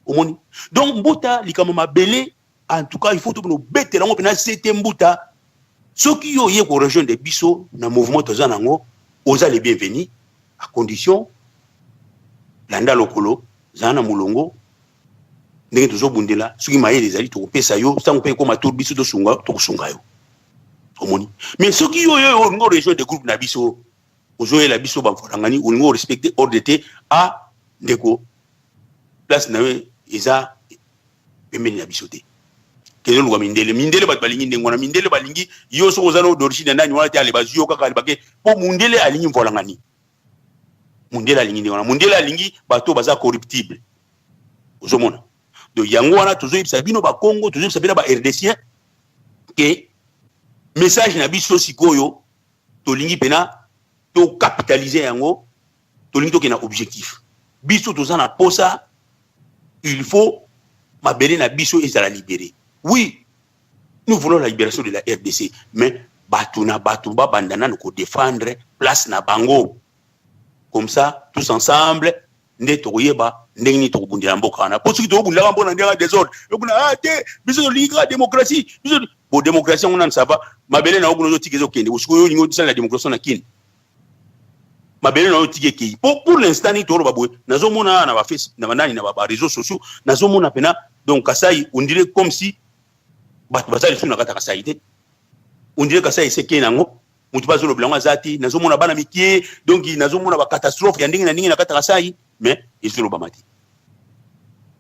omoni. Donc mbuta, likambo mabele, en tout cas il faut tobona obetela yango mpena sete. Mbuta, soki yo oye korejoindre biso na mouvement toza nango, oza le bienvenu, à condition landa lokolo, zala na molongo ndenge tozobundela. Soki mayele ezali, tokopesa yo. Ntango mpe ekóma tour biso tosunga, tokosunga yo. Omoni, mais soki yo oyo olingi orejoindre groupe na biso, ozoyela biso bamfolangani, olingi orespecte ordre te, a ndeko, place na yo eza pembeni na biso te. Kende oluka mindele. Mindele bato balingi ndenge wana. Mindele balingi yo soki oza na d'origine ya nani wana te, ale bazwi yo kaka, ale bake, mpo mundele alingi mfolangani. Mundele alingi ndenge wana, mundele alingi bato baza corruptible. Ozomona, donc yango wana tozoyebisa bino Bakongo, tozoyebisa bino ba RDCien ke message na biso sikoyo, tolingi mpena tocapitalize yango, tolingi tokende na objectif. Biso toza na posa, il faut mabele na biso ezala libéré. Oui, nous voulons la libération de la RDC, mais bato na bato babanda nanu kodéfendre place na bango. Comme ça, tous ensemble nde tokoyeba ndenge nini tokobundela mboka wana. Po soki tokobundelaka mboka na ndenge ya désordre okuna, ah te, biso tolingi kaka démocratie, biso bo démocratie yango nanu, ça va, mabele na yo kuna ozotika ezokende. Sikoyo olingi osalela démocratie na Kini, mabele na yo otika ekei. Po pour l'instant nini toloba boye, nazomona na baface na banani na baréseaux sociaux, nazomona mpena donc Kasai, on dirait comme si bato baza lisusu na kati ya Kasai te. On dirait Kasai esekei nango, moto bazolobela yango aza te. Nazomona bana mike, donc nazomona bacatastrophe ya ndenge na ndenge na kati ya Kasai, mais ezolobama te.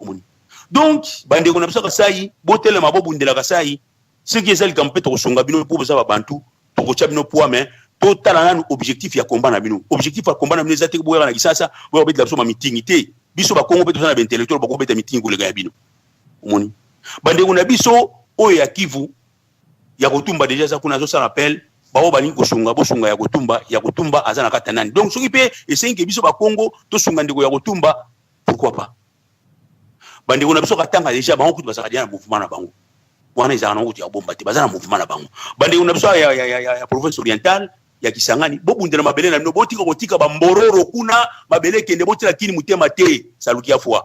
Omoni, donc bandeko na biso Kasai, botelema, bobundela Kasai. Soki eza likambo mpe tokosunga bino, mpo boza babantu, tokotya bino poids. Mais totala nanu objectif ya komba na bino. Objectif ya komba na bino eza te boyaka na Kisasa, boyaka kobetela biso bamitingi te. Biso Bakongo mpe toza na baintellectuel, bakobeta mitingi koleka ya bino. Omoni, bandeko na biso oyo ya Kivu, ya kotumba déjà eza kuna, azosala appel. Bao balingi kosunga, bosunga ya kotumba. Ya kotumba aza na kati ya nani? Donc soki mpe esengi ke biso Bakongo tosunga ndeko ya kotumba, pourquoi pas? Bandeko na biso Katanga déjà, bango kutu bazalaka déjà na mouvement na bango wana, ezalaka nango kutu ya bomba te, baza na mouvement na bango. Bandeko na biso ya province orientale ya Kisangani, bobundela mabele na bino, botika kotika bambororo kuna, mabele ekende. Botiela Kini motema te. Saluki ya foi,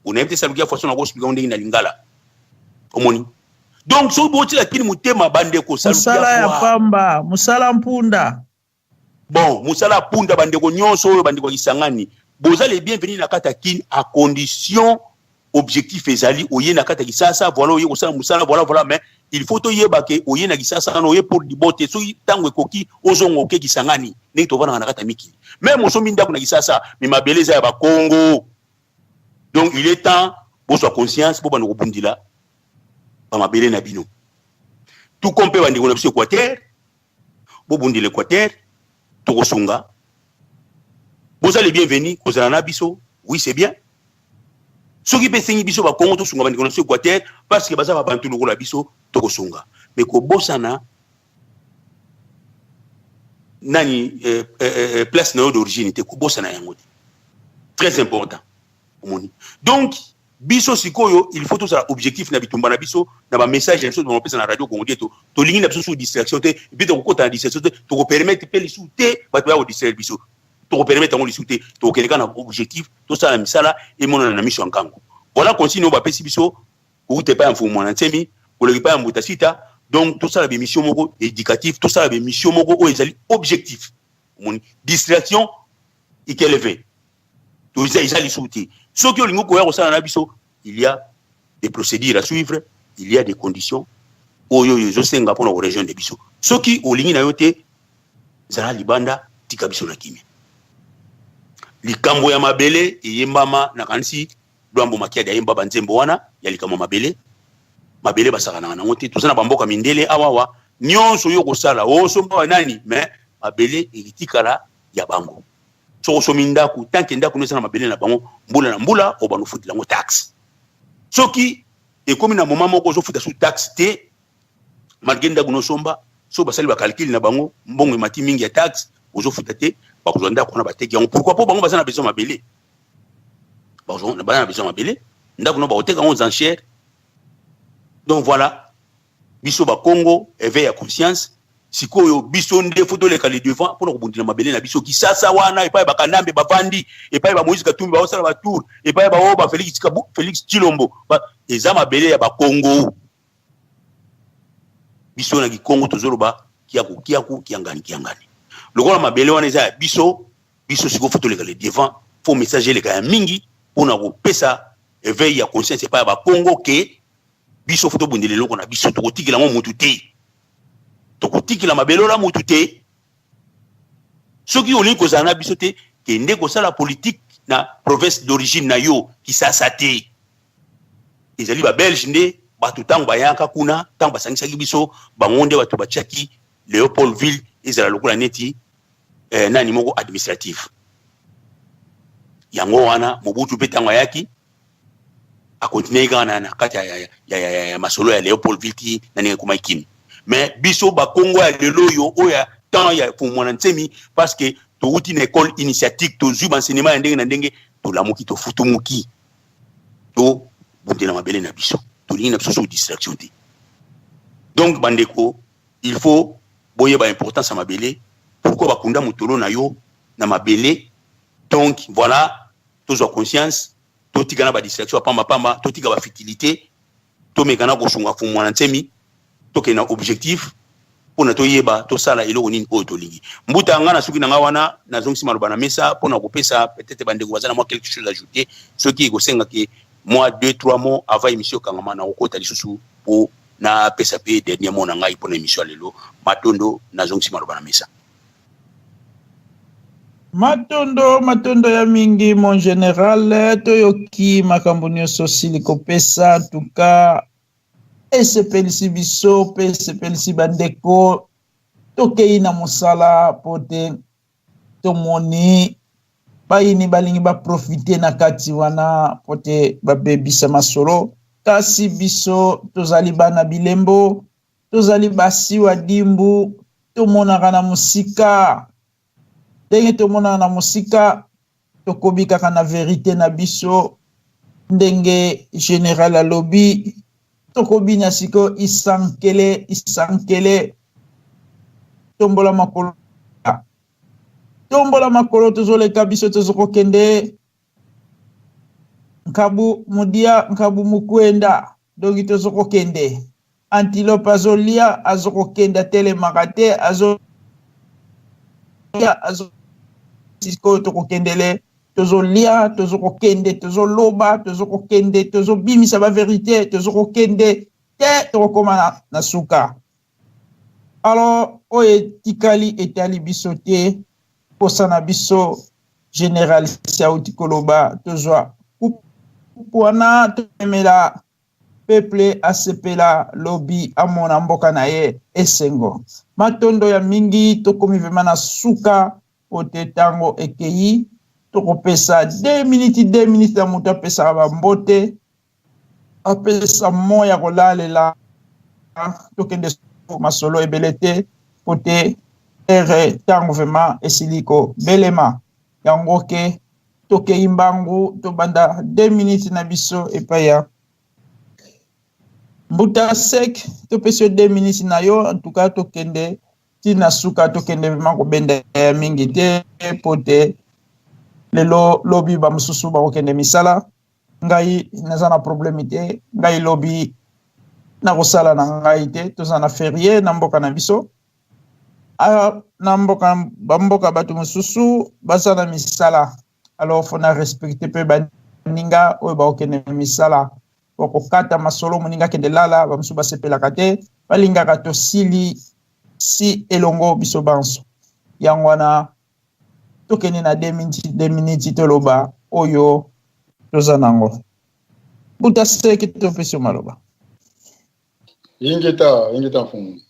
onayebi te saluki ya foi, so nakoexpliquer ndenge na lingala. Omoni, donc soki botiela Kini motema, bandeko, mosala ya pamba, mosala mpunda. Bon, mosala ya punda. Bandeko nyonso oyo, bandeko ya Kisangani, boza les bienvenus na kati ya Kini, à condition objectif ezali oye na kati ya Kisasa, voilà, oye kosala mosala, voilà, voilà. Mais il faut toyeba ke oye na Kisasa wana, oye pour libo te. Soki ntango ekoki, ozonga, oke Kisangani, ndenge tovandaka na kati ya mikili. Même osombi ndako na Kisasa, mais mabele eza ya Bakongo. Donc il est temps bozwa conscience, bobanda kobundila. Bamabele na bino. Tout comme mpe bandeko na biso Équateur, bobundela Équateur, tokosunga. Boza les bienvenus kozala na biso. Oui, c'est bien. Soki mpe esengi biso Bakongo tosunga bandeko na biso Équateur, parce que baza babantu lokola biso, tokosunga. Mais kobosana nani place na yo d'origine te, kobosana yango te, très important. Omoni, donc biso sikoyo, il faut tozala objectif na bitumba na biso, na bamessage na biso topesa na Radio Congo Dieto. Tolingi na biso su distraction te, et puis tokokota na distraction te, tokopermettre mpe lisusu te bato baya kodistraire biso, tokopermettre yango lisusu te. Tokokende kaka na objectif, tosala misala emonana na miso ya nkango. Voilà consigne oyo bapesi biso kouta epai ya Mfumu Mwana Nsemi, koleka epai ya Mbuta Sita. Donc tosala bémission moko éducatif, tosala bémission moko oyo ezali objectif. Omoni, distraction ikeleve eza lisusu te. Soki olingi koya kosala na biso, il y a des procédures à suivre, il y a des conditions oyo ezosenga mpona korejoindre biso. Soki olingi na yo te, zala libanda, tika biso na kimia. Likambo ya mabele eyembama, nakanisi Lwambo Makiadi ayemba banzembo wana ya likambo ya mabele. Mabele basakanaka nango te. Toza na bamboka mindele awawa, nyonso oyo kosala, osomba nani, mais mabele etikala ya bango. Soki osomi ndako, tant que ndako no eza na mabele na bango, mbula na mbula obanda ofutela yango taxe. Soki ekomi na moment moko ozofuta su taxe te, malgré ndako nosomba, so basali bacalculs na bango, mbongo emati mingi ya taxe ozofuta te, bakozwa ndako wana, bateki yango. Pourquoi? Mpo bango baza na besoin mabele, baza na besoin mabele. Ndako no bakoteka yango aux enchères. Donc voilà, biso Bakongo, éveil ya conscience. Sikoyo biso nde faut toleka le devant mpona kobundela mabele na biso. Kisasa wana, epai bakanambe bavandi, epai ba Moïse Katumbi baosala batour, epai baoyo ba Félix, Félix Tshilombo, eza mabele ya Bakongo. Biso na Kikongo tozoloba kiaku kiaku, kiangani kiangani. Lokola mabele wana eza ya biso, biso sikoyo faut toleka le devant, faut message eleka ya mingi mpona kopesa éveil ya conscience epai ya Bakongo ke biso faut tobundela eloko na biso. Tokotikela yango mutu te, tokotikela mabele ola mutu te. Soki olingi kozala na biso te, kende kosala politique na province d'origine na yo, Kisasa te. Ezali Babelge nde bato, ntango bayaka kuna, ntango basangisaki biso, bango nde bato batiaki Léopoldville ezala lokola neti nani moko administratif. Yango wana Mobutu mpe, ntango ayaki, akontinue kaka na kati ya masolo ya Léopoldville ti na ndenge ekomaki Kini. Mais biso Bakongo ya lelo oyo, oyo ya temps ya Mwana Nsemi, parce que touti na école initiatique, tozwi baenseignement ya ndenge na ndenge, tolamuki, tofutumuki, tobundela mabele na biso. Tolingi na biso so distraction te. Donc bandeko, il faut boyeba importance ya mabele, pourquoi bakunda motolo na yo na mabele. Donc voilà, tozwa conscience, totika na badistraction ya pambapamba, totika bafutilité, tomeka na kosunga Mfumu Mwana Nsemi, tokende na objectif mpona toyeba tosala eloko nini oyo tolingi. Mbuta, nga na soki na nga wana, nazongisi maloba na mesa mpona kopesa peut-être bandeko baza na mwa quelque chose ajouter. Soki ekosengaki mwa deux trois mots avant émission ekangama, na kokota lisusu mpo napesa mpe dernier mot na ngai mpona émission ya lelo. Matondo, nazongisi maloba na mesa. Matondo, matondo ya mingi, mon général. Toyoki makambo nyonso osili kopesa tuka, esepelisi biso mpe esepelisi bandeko. Tokei na mosala po te tomoni bayini balingi baprofite na kati wana po te babebisa masolo, kasi biso tozali bana bilembo, tozali basiwa dimbu, tomonaka na mosika. Ndenge tomonaka na mosika, tokobi kaka na verité na biso. Ndenge général alobi, tokobina sikoyo isankele isankele, tombola makolo, tombola makolo, tozoleka biso, tozokokende nkabu mudia nkabu mukwenda. Donki tozokokende, antilope azolia, azokokende, atelemaka te, azo azo. Sikoyo tokokendele, tozolia, tozokokende, tozoloba, tozokokende, tozobimisa baverité, tozokokende te, tokokóma na suka. Alors oyo etikali etali biso te. Posa na biso, général si auti koloba, tozwa coupe wana, tomemela. Peuple asepela lobi amona mboka na ye esengo. Matondo ya mingi, tokomi vraiment na suka po te tango ekeyi. Tokopesa 2 minutes, 2 minutes na moto apesaka ba mbote, apesa mo ya kolalela, tokende masolo ebele te po te ere tango vraiment esili kobelema. Yango ke tokei mbangu, tobanda 2 minutes na biso epai ya Mbuta Sek, topesi yo 2 minutes na yo. En tout cas tokende ti na suka, tokende vraiment kobenda ya mingi te po te lelo lobi ba mosusu bakokende misala. Ngai naza na problème te, ngai lobi nakosala na ngai te, toza na ferie na mboka na biso. Na mboka, ba mboka bato mosusu baza na misala, alors faut na respecter pe baninga oyo bakokende misala. Bakokata masolo, moninga akende lala, ba mosusu basepelaka te, balingaka tosili si elongo biso banso. Yango wana tokende na 2 minutes, 2 minutes toloba oyo toza nango. Buta seki topesi yo maloba. Ingeta, ingeta mfumu.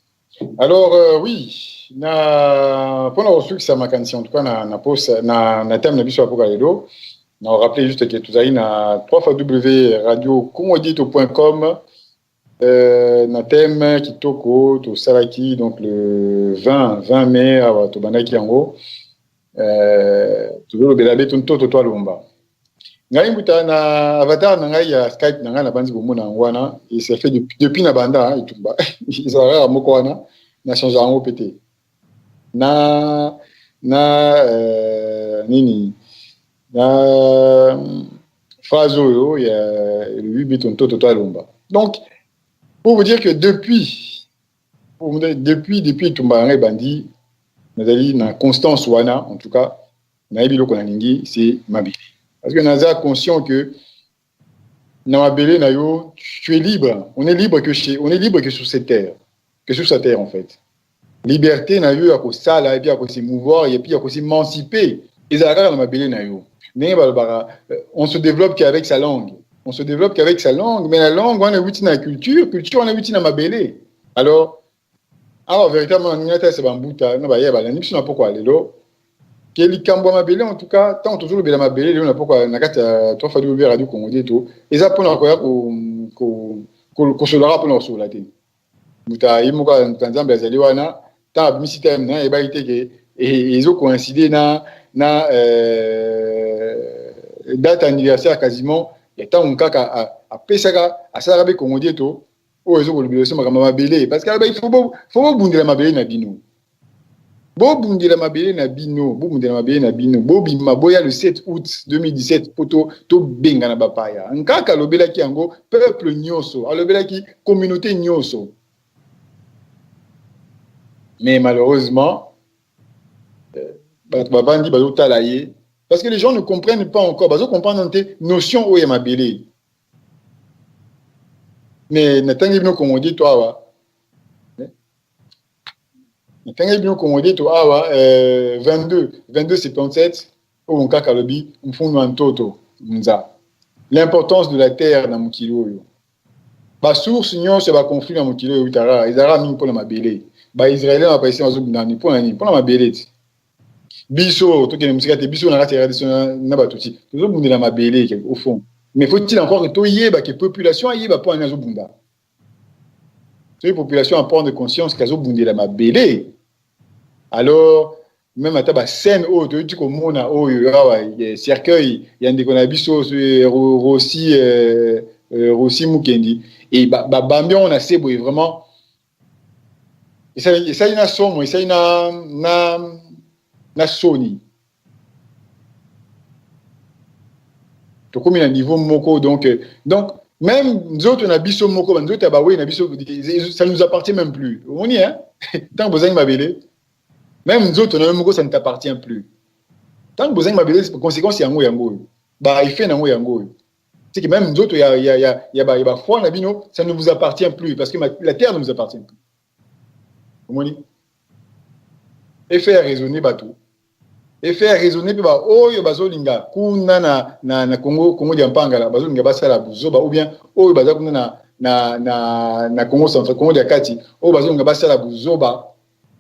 Alors oui, na mpona kosukisa makanisi en tout cas na na posa na thème na biso ya poka lelo, na rappeler juste que tozali na 3 fois w radio congodietto.com, na thème kitoko tosalaki donc le 20 mai awa tobandaki yango, tozolobela beto ntoto to alomba. Ngai mbuta na avatar na ngai ya Skype na ngai na bandi komona yango wana, et ça fait depuis na banda etumba ezalaka kaka moko wana, na change yango pe te na nini na phrase oyo ya elobi beto ntoto to alomba. Donc pour vous dire que depuis etumba yango ebandi, nazali na constance wana. En tout cas nayebi eloko nalingi, c'est mabele, parce que naza conscient que na mabele na yo tu es libre. On est libre que sur cette terre, que sur sa terre en fait. Liberté na yo ya kosala et puis ya kose mouvoir et puis ya kos'émanciper ezala kaka na mabele na yo. Ndenge balobaka, on se développe qu'avec sa langue, on se développe qu'avec sa langue, mais la langue wana ewuti na culture, culture wana ewuti na mabele. Alors awa véritablement nalingi natalisa bambuta na bayeba balandi biso na pokwa lelo ke likambo ya mabele, en tout cas ntango tozolobela mabele lelo na pokwa na kati ya 3 fois w radio Congo Dieto, eza mpona koya kosolaka, mpona kosolola te. Moto ye moko Nzambe azali wana, ntango abimisi thème na ye, ayebaki te ke ezocoïncide na date anniversaire quasiment ya ntango kaka apesaka asalaka mpe Congo Dieto oyo ezokolobela biso makambo ya mabele, parce que il faut bobundela mabele na bino, bobundela mabele na bino, bobundela mabele na bino, bobima, boya le 7 août 2017 mpo tobengana bapaya. Nkaka alobelaki yango peuple nyonso, alobelaki communauté nyonso, mais malheureusement bato bavandi bazotala ye, parce que les gens ne comprennent pas encore, bazocomprendre te notion oyo ya mabele. Mais natangi bino Kongo Dieto awa, natangi bino Kongo Dieto awa, 22 22 77 oyo kaka alobi mfunu ya ntoto nza l'importance de la terre na mokili oyo. Basource nyonso ya baconflit na mokili oyo eutaka, ezalaka mingi mpona mabele. Baisraélien na bapalestin bazobundana mpona nini? Mpona mabele. Ti biso tokende mosika te, biso na kati ya RDC na bato ti tozobundela mabele au fond. Mais faut-il encore que toyeba ke population ayeba mpo ani azobunda? Soki population aprendre conscience ke azobundela mabele, alors même ata bascène oyo toyoti komona oyo awa, cercueil ya ndeko na biso Rossi, Rossi Mukendi, e babambi yango na se boye, vraiment esali na somo, esali na soni. Tokomi na niveau moko, donc même nzoto na biso moko, banzoto ya bawei na biso, ça nous appartient même plus. Omoni, hein, ntango bozangi mabele, même nzoto na yo moko, ça ne t'appartient plus. Ntango bozangi mabele, conséquence yango oyo, baeffet nango yango oyo, c'est que même nzoto ya bafoi na bino, ça ne vous appartient plus, parce que la terre ne vous appartient plus. Omoni, effet raisonner bato, effet raisonner mpe baoyo bazolinga kuna na Congo, Congo dia Mpangala, bazolinga basala buzoba, ou bien oyo baza kuna na na, na, na Congo central, Congo ya kati, oyo bazolinga basala buzoba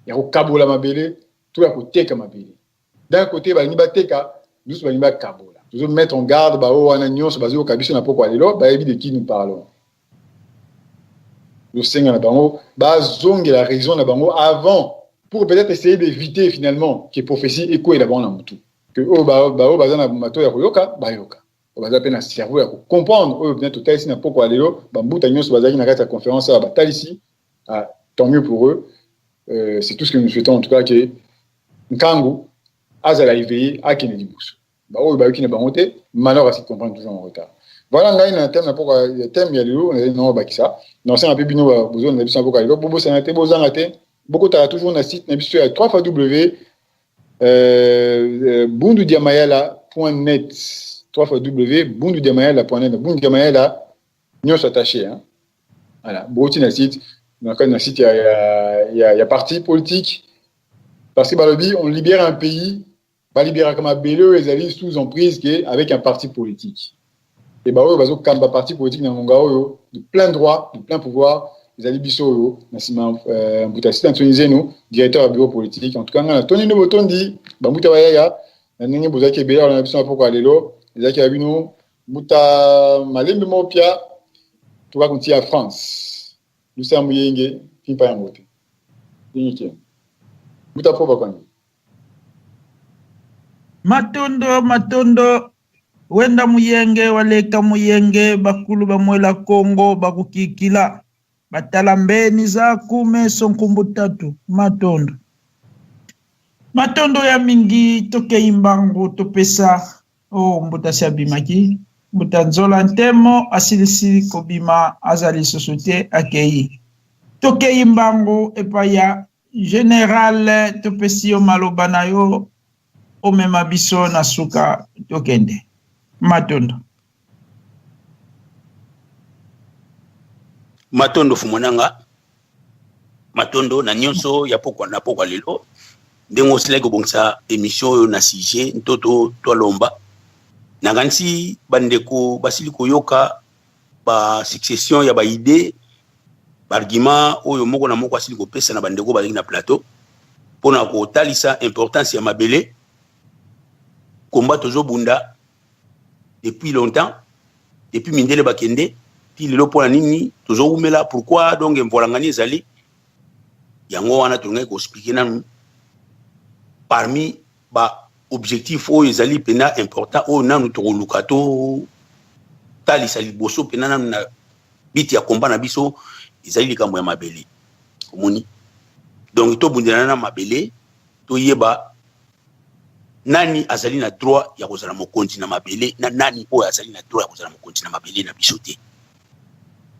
ya kokabola mabele to ya koteka mabele. D'un côté balingi bateka, mosusu balingi bakabola. Tozo mettre en garde baoyo wana nyonso bazoyoka biso na pokwa lelo, bayebi de qui nous parlons. Tosenga na bango bazongela raison na bango avant, pour peut-être essayer d'éviter finalement que prophétie ekwela bango na motu, que oyo baoyo baza na mato ya koyoka bayoka, oyo baza mpe na cerveau ya kocomprendre oyo bien totalisi na pokwa lelo. Bambuta nyonso bazalaki na kati ya conférence awa batalisi. Ah, tant mieux pour eux. C'est tout ce que nous souhaitons en tout cas, que Nkangu azala éveillé, akende liboso. Baoyo bayoki na bango te, malheur à s'y comprendre, toujours en retard. Voilà, ngai na thème na pokwa, thème ya lelo nazali nango bakisa. Nasenga mpe bino bozona na biso na pokwa lelo, bobosana te, bozanga te, bokotala toujours na site na biso ya 3 fois w bundudiamayala.net, 3 fois w bundudiamayala.net, bundudiamayala nyonso attaché, hein? Voilà, boti na site, na site ya parti politique, parce que balobi on libère un pays, balibéraka mabele oyo ezali sous emprise ke avec un parti politique. E baoyo bazokamba parti politique na ngonga oyo de plein droit, de plein pouvoir, ezali biso oyo na nsima mbuta Sita Ntoni Zenu, directeur ya bureau politique. En tout cas, ngai natondi nde botondi bambuta bayaya na ndenge bozalaki ebele awa na biso na poko ya lelo. Ezalaki ya bino mbuta Malembe Mopia, toka konti ya France, Lusa Muyenge pimpa yango te ndenge mbuta po bakwani. Matondo, matondo, wenda muyenge waleka muyenge, bakulu bamwela Kongo bakukikila batala mbeni za kumeso nkumbu tatu. Matondo, matondo ya mingi. Tokei mbangu, topesa o mbuta si abimaki. Mbuta Nzola Ntemo asilisi kobima, aza lisusu te, akei. Tokei mbangu epai ya général, topesi yo maloba na yo, omema biso na suka, tokende. Matondo. Matondo fumonanga, matondo na nyonso ya pokwa na pokwa lelo, ndenge osilaki kobongisa émission oyo na sujet ntoto twalomba. Nakanisi bandeko basili koyoka ba succession ya ba idée, baargument oyo moko na moko asili kopesa na bandeko bazalaki na plateau mpona kotalisa importance ya mabele. Combat tozobunda depuis longtemps, depuis mindele bakende ti lelo, mpona nini tozowumela? Pourquoi donc mvolangani ezali yango wana? Tolingaki koexpliquer nanu parmi ba objectif oyo ezali mpena important, oyo nanu tokoluka totalisa liboso mpena nanu na biti ya combat na biso, ezali likambo ya mabele. Omoni, donc tobundela na mabele, toyeba nani azali na droit ya kozala mokonzi na mabele na nani oyo azali na droit ya kozala mokonzi na mabele na biso te.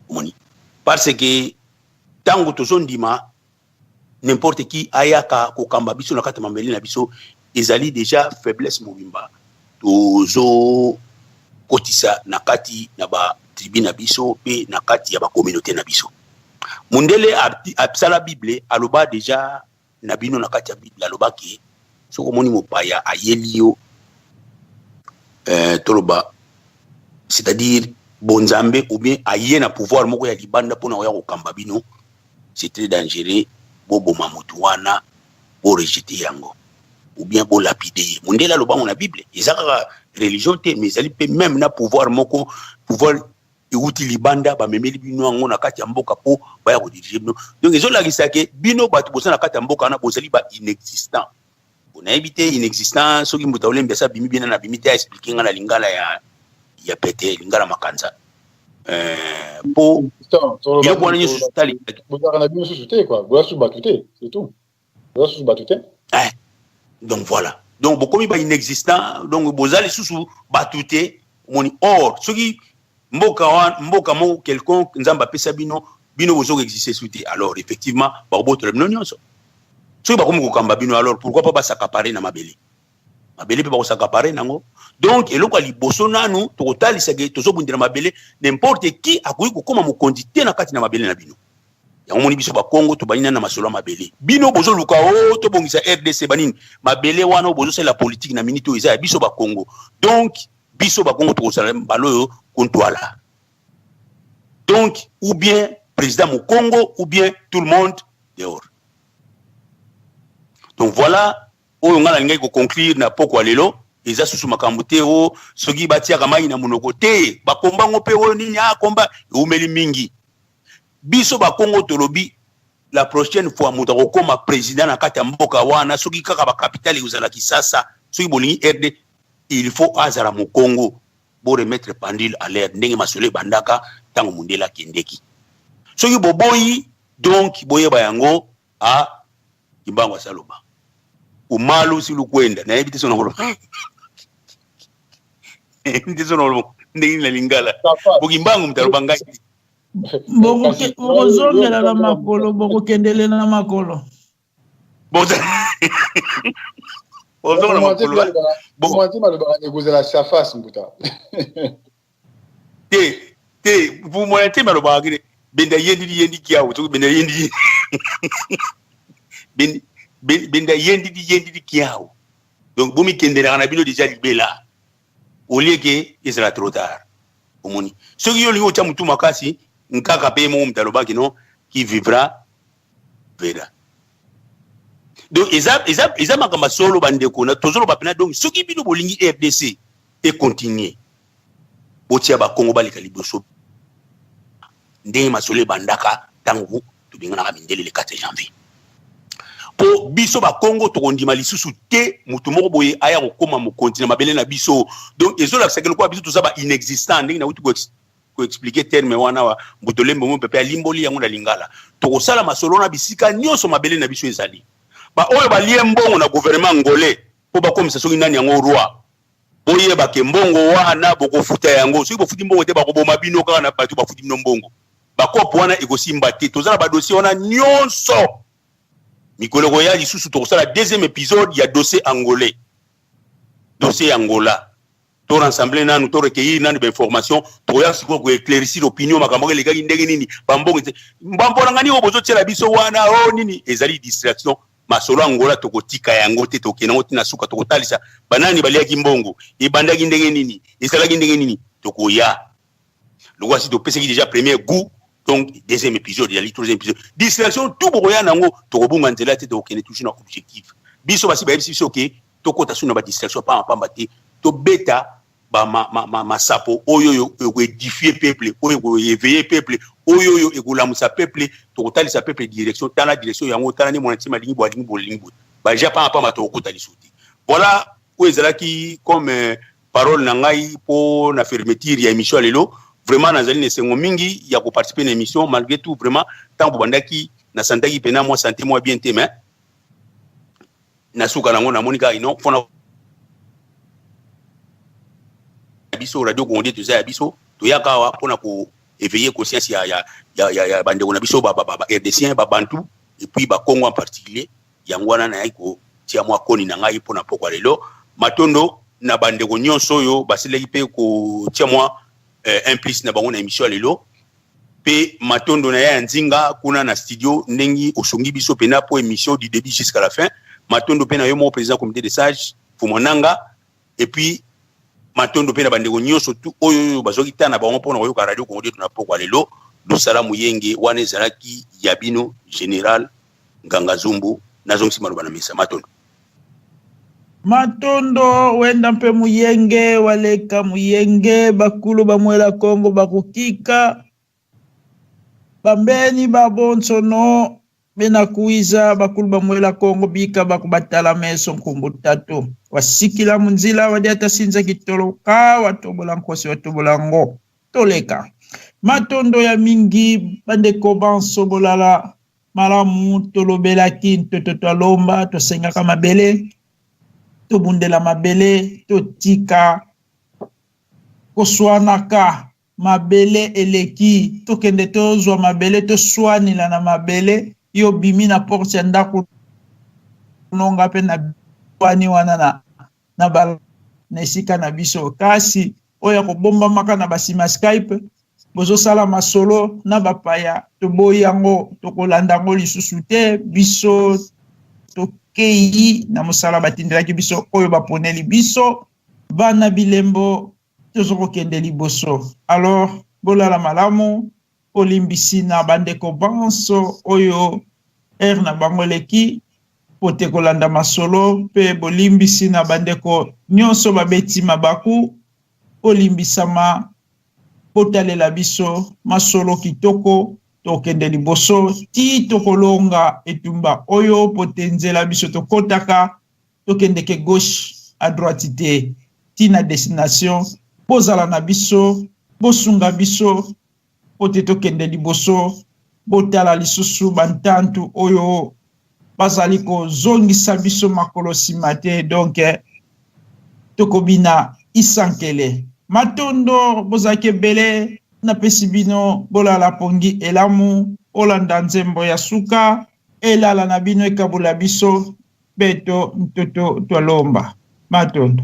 Omoni, parce que ntango tozondima n'importe qui ayaka kokamba biso na kati ya mabele na biso, ezali déjà faiblesse mobimba tozokotisa na kati na batribu na biso mpe na kati ya bacommunauté na biso. Mundele asala Bible, aloba déjà na bino na kati ya Bible, alobaki soki omoni mopaya ayeli yo, toloba c'est-à-dire bonzambe, ou bien aye na pouvoir moko ya libanda mpona koya kokamba bino, c'est très dangereux. Boboma motu wana, borejeter yango ou bien bolapider ye. Mondele alobango na Bible. Eza kaka religion te, mais ezali mpe même na pouvoir moko, pouvoir euti libanda, bamemeli bino yango na kati ya mboka mpo baya kodiriger bino. Donc ezolakisa ke bino bato boza na kati ya mboka wana bozali ba inexistant. Nayebi te inexistant soki moto aolembi asa abimi bien na abimi te, aexpliquer nga na lingala ya pete, lingala makanza, mpo biloko wana nyonso tali. Bozalaka na bino susu te quoi, boza susu bato te, c'est tout, boza susu bato te. Donc voilà, donc bokomi ba inexistant, donc boza lisusu bato te. Omoni, or soki mboka wana, mboka moko quelconque Nzambe apesa bino, bino bozoka existe su te, alors effectivement bakobotola bino nyonso. Soki bakomi kokamba bino, alors pourquoi pas bas'accaparer na mabele? Mabele mpe bakos'accaparer nango. Donc eloko ya liboso nanu tokotalisaka, tozobundela mabele. N'importe qui akoki kokóma mokonzi te na kati na mabele na bino. Yango moni biso Bakongo tobandi nani na masolo ya mabele. Bino bozoluka o tobongisa RDC banini, mabele wana oyo bozosalela politike na minute oyo eza ya biso Bakongo. Donc biso Bakongo tokosala mbala oyo kontwala. Donc ou bien président Mukongo ou bien tout le monde dehors. Donc voilà oyo ngai nalingaki koconclure na pokwa lelo. Eza susu makambo te o soki batiaka mai na monoko te, bakomba ngo mpe oyo nini akomba eumeli mingi. Biso bakongo tolobi, la prochaine fois moto akokoma président na kati ya mboka wana, soki kaka bacapitale ekozala Kisasa, soki bolingi RD, il faut azala mokongo. Boremettre pendule à l'heure ndenge masolo ebandaka ntango mondele akendeki. Soki boboyi, donc boyeba yango a Kimbangu asaloba umalu si lukwenda. Nayebi te so nakoloba, nayebi te so nakoloba ndenge nini na lingala, po Kimbangu moto aloba ngai. Bokozongela na makolo, bokokendele na makolo. Bozonga na makolo. Balobaka ekozala safas mbuta. Te te, vumwana te, balobaka kine benda yendidi yendi kiawu, soki benda yendidi benda yendidi yendidi kiawu. Donc bomikendelaka na bino déjà libela olie ke ezala trop tard. Omoni, soki yo olingi otya motu makasi nkaka mpe moko moto alobaki no, qui vivra verra. Donc eza makambo ya solo, bandeko, na tozoloba mpena. Donc soki bino bolingi RDC econtinue, botia bakongo baleka liboso ndenge masolo ebandaka ntango tobenganaka mindele le 4 janvier, mpo biso bakongo tokondima lisusu te motu moko boye aya kokóma mokonzi na mabele na biso. Donc ezolakisaka lokola biso toza ba inexistant, ndenge nauti koexpliquer terme wana wa mbutolembe mo pepe alimboli yango na lingala. Tokosala masolo na bisika nyonso mabele na biso ezali. Baoyo balie mbongo na gouvernement angolais mpo bakomisa soki nani yango roi, boyeba ke mbongo wana bokofuta yango. Soki bofuti mbongo te, bakoboma bino kaka na bato bafuti bino mbongo. Bakope wana ekosimba te. Toza na badossier wana nyonso. Mikolo koya lisusu tokosala deuxième épisode ya dossier angolais, dossier ya Angola. To rassembler nanu, to recueillir nanu bainformation. Tokoya sikoyo koéclaircir opinion makambo elekaki ndenge nini, bambongo mbambolanga nini oyo bozotiela biso wana o nini, ezali distraction. Masolo Angola tokotika yango te, tokende yango ntina suka. Tokotalisa banani baliaki mbongo, ebandaki ndenge nini, ezalaki ndenge nini. Tokoya lokola si topesaki déjà premier goût. Donc deuxième épisode ezali, troisième épisode, distraction tout bokoya nango, tokobunga nzela te, tokokende toujours na objectif. Biso basi bayebisi biso ke tokɔta su na badistraction pamba pamba te, tobeta masapo oyo oyo ekoédifie peuple, oyo ekoéveille peuple, oyo oyo ekolamusa peuple. Tokotalisa peuple direction, tala direction yango, tala nde mwana ntima alingi bo alingi bolingi boye baja pamba pamba, tokokota lisusu te. Voilà oyo ezalaki comme parole na ngai mpo na fermeture ya émission ya lelo. Vraiment nazali na esengo mingi ya koparticiper na émission malgré tout. Vraiment ntango bobandaki, nasantaki mpena mwa santé mwa bien te, mais nasuka nango namoni kaka ino mpona biso Radio Kongo nde toza ya biso. Toyaka awa mpona koéveiller conscience ya bandeko na biso ba RDCien, babantu et puis bakongo en particulier. Yango wana nayaki kotia mwa koni na ngai mpona pokwa lelo. Matondo na bandeko nyonso oyo basilaki mpe kotia mwa un plus na bango na émission ya lelo. Mpe matondo na ye ya nzinga kuna na studio, ndenge osongi biso mpena po émission du début jusqu'à la fin. Matondo mpe na yo moko, président comité de sage Fumonanga. Et puis matondo mpe na bandeko nyonso tu oyo oyo bazwaki ta na bango mpona koyoka Radio Kongo Dieto na pokwa lelo. Losala moyenge wana ezalaki ya bino, général Nganga Zumbu. Nazongisi maloba na mesa. Matondo. Matondo wenda mpe muyenge waleka muyenge. Bakulu bamwela Kongo bakokika bambeni babonsono bena kuiza. Bakulu bamwela Kongo bika bakubatala meso nkumbu tatu wasikila munzila wadiata sinza kitoloka watobola nkosi watobola ngo toleka. Matondo ya mingi, bandeko banso, bolala malamu. Tolobelaki ntoto, twalomba, tosengaka mabele, tobundela mabele, totika koswanaka. Mabele eleki, tokende tozwa mabele, toswanela na mabele. Yo bimi na porte ya ndako nonga mpe na wani wana na bala na esika na biso. Kasi oyo ya kobombamaka na basima Skype, bozosala masolo na bapaya, toboyi yango, tokolanda yango lisusu te. Biso tokei na mosala batindelaki biso, oyo baponeli biso bana bilembo, tozokokende liboso. Alors bolala malamu. Bolimbisi na bandeko banso oyo heure na bango eleki mpo te kolanda masolo, mpe bolimbisi na bandeko nyonso babeti mabaku. Bolimbisama, botalela biso masolo kitoko, tokende liboso ti tokolonga etumba oyo, mpo te nzela biso tokotaka tokendeke gauche à droite te, ti na destination. Bozala na biso, bosunga biso mpo te tokende liboso. Botala lisusu bantantu oyo bazali kozongisa biso makolo nsima te, donc tokobina isankele. Matondo, bozalaki ebele, napesi bino bolala pongi elamu, olanda nzembo ya suka elala na bino ekabola biso beto ntoto twalomba. Matondo.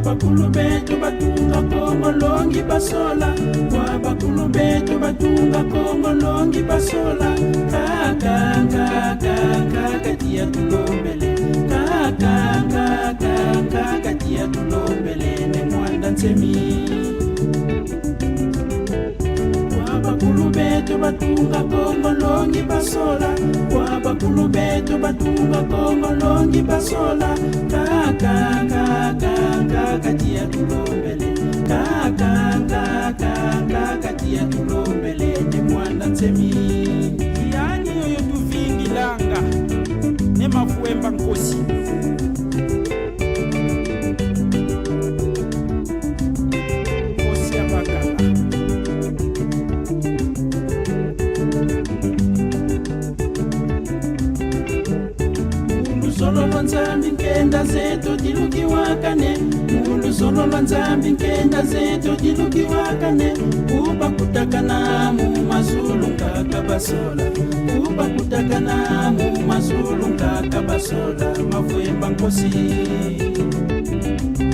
Bakulu betu batunga Kongo longi basola, kwa bakulu betu batunga Kongo longi basola. Kaka kaka kaka tia tulombele, kaka kaka kaka tia tulombele ne mwanda nsemi. Kwa bakulu betu batunga Kongo longi basola, kwa bakulu betu batunga Kongo longi basola. Kaka kaka kaka tia tulombele, kaka kaka kaka tia tulombele ne mwanda nsemi. Yani oyo tuvingilanga ne mafuemba nkosi. Nkosi ya bakala. Muluzolo lwa Nzambi nkenda zetu dilukiwakane, muluzolo lwa Nzambi nkenda zetu dilukiwakane. Kubakutakana mu mazulu nkaka basola, kubakutakana mu mazulu nkaka basola. Mafuemba nkosi.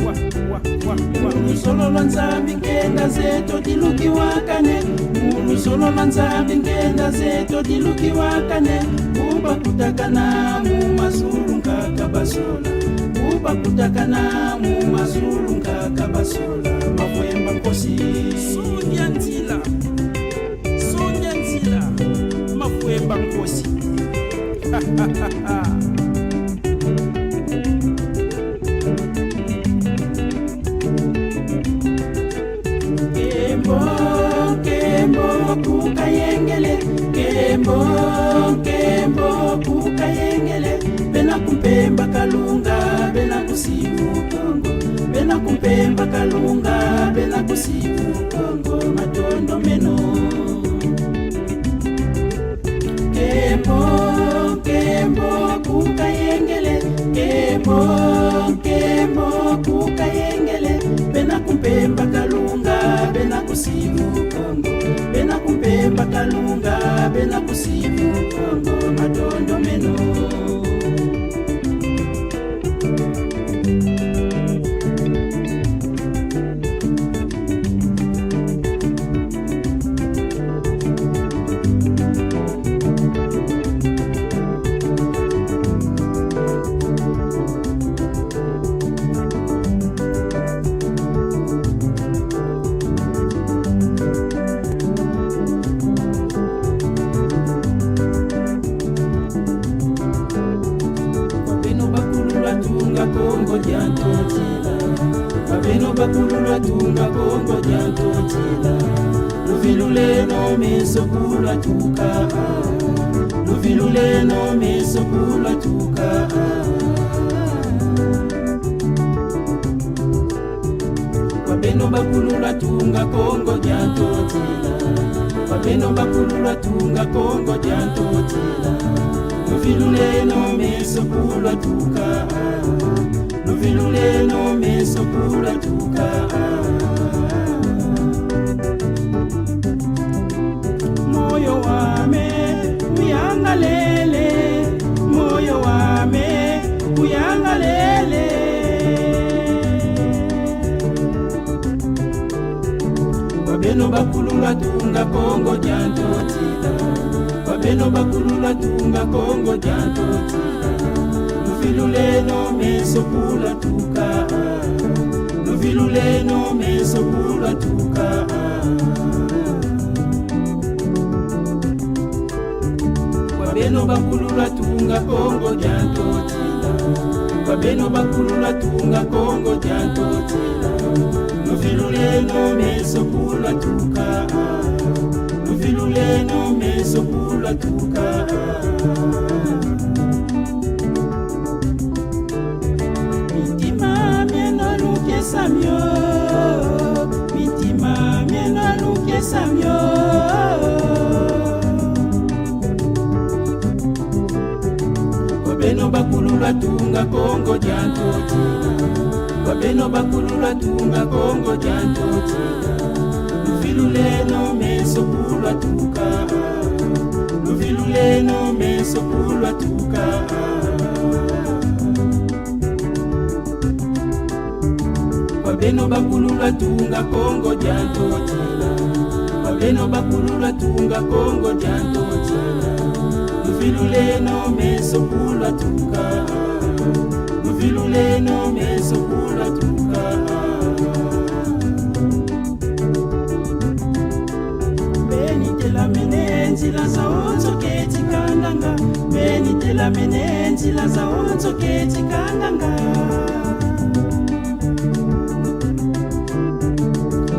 Wa, wa, wa, wa. Muluzolo lwa Nzambi nkenda zetu dilukiwakane, muluzolo lwa Nzambi nkenda zetu dilukiwakane. Kubakutakana mu mazulu nkaka basola, kubakutakana mu mazulu nkaka basola. Mafuemba nkosi. Songia nzila, songia nzila, mafuemba nkosi. Kembo, kembo, kukayengele, kembo, kembo, kukayengele. Bena kumpemba kalunga, bena kusimu Kongo, bena kumpemba kalunga, bena kusimu Kongo. Matondo meno. Kembo, kembo, kukayengele, kembo, kembo, kukayengele. Bena kumpemba kalunga, bena kusimu Kongo, bena kumpemba kalunga, bena kusimu Kongo. Matondo meno. tunga Kongo dia ntotila. Babeno bakulu lwa tunga Kongo dia ntotila. Luviluleno meso kulwa tuka. Luviluleno meso kulwa tuka. Babeno bakulu lwa tunga Kongo dia ntotila. Babeno bakulu lwa tunga Kongo dia ntotila. Luviluleno meso kulwa tuka. Luviluleno meso kulwa tuka. Moyo wame uyangalele, moyo wame uyangalele. Babeno bakulula tunga Kongo dia ntotila. Babeno bakulula tunga Kongo dia ntotila. Luviluleno meso kula tuka. Luviluleno meso kula tuka. Babeno bakulula tunga Kongo dia ntotila. Babeno bakulula tunga Kongo dia ntotila. Luviluleno meso kula tuka. Luviluleno meso kula tuka. Mitima mieno lukesa mio. Mitima mieno lukesa mio. Babeno bakulula tunga Kongo dia ntotila. Babeno bakulula tunga Kongo dia ntotila. Luviluleno meso kulwa tuka. Luviluleno meso kulwa tuka. Babeno bakulula tunga Kongo dia ntotila. Babeno bakulula tunga Kongo dia ntotila. Luviluleno meso kulwa tuka. Luviluleno meso kulwa tuka. Benitela mene nzila za onzoke tikanganga. Benitela mene nzila za onzoke tikanganga.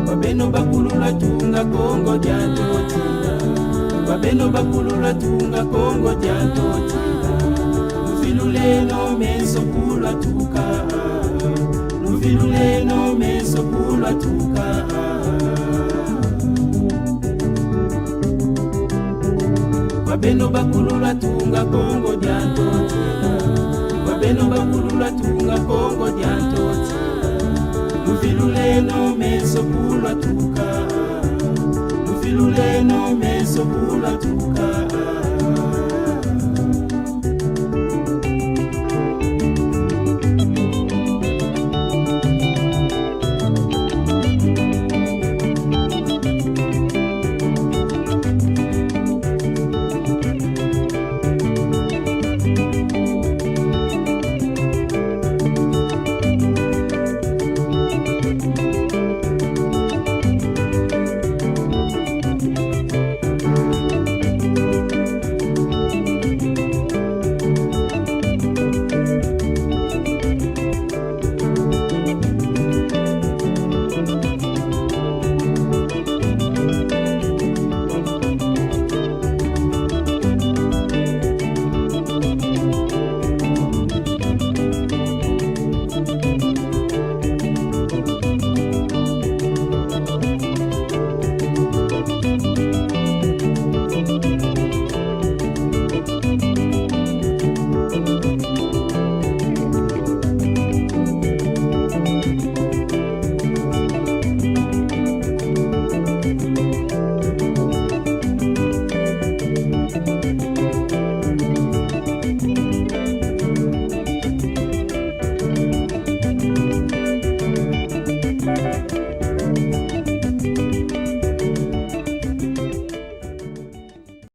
Babeno bakulula tunga Kongo dia ntotila. Babeno bakulula tunga Kongo dia ntotila. Luviluleno meso kulwa tuka. Luviluleno meso kulwa tuka. Babeno bakulula tunga Kongo dia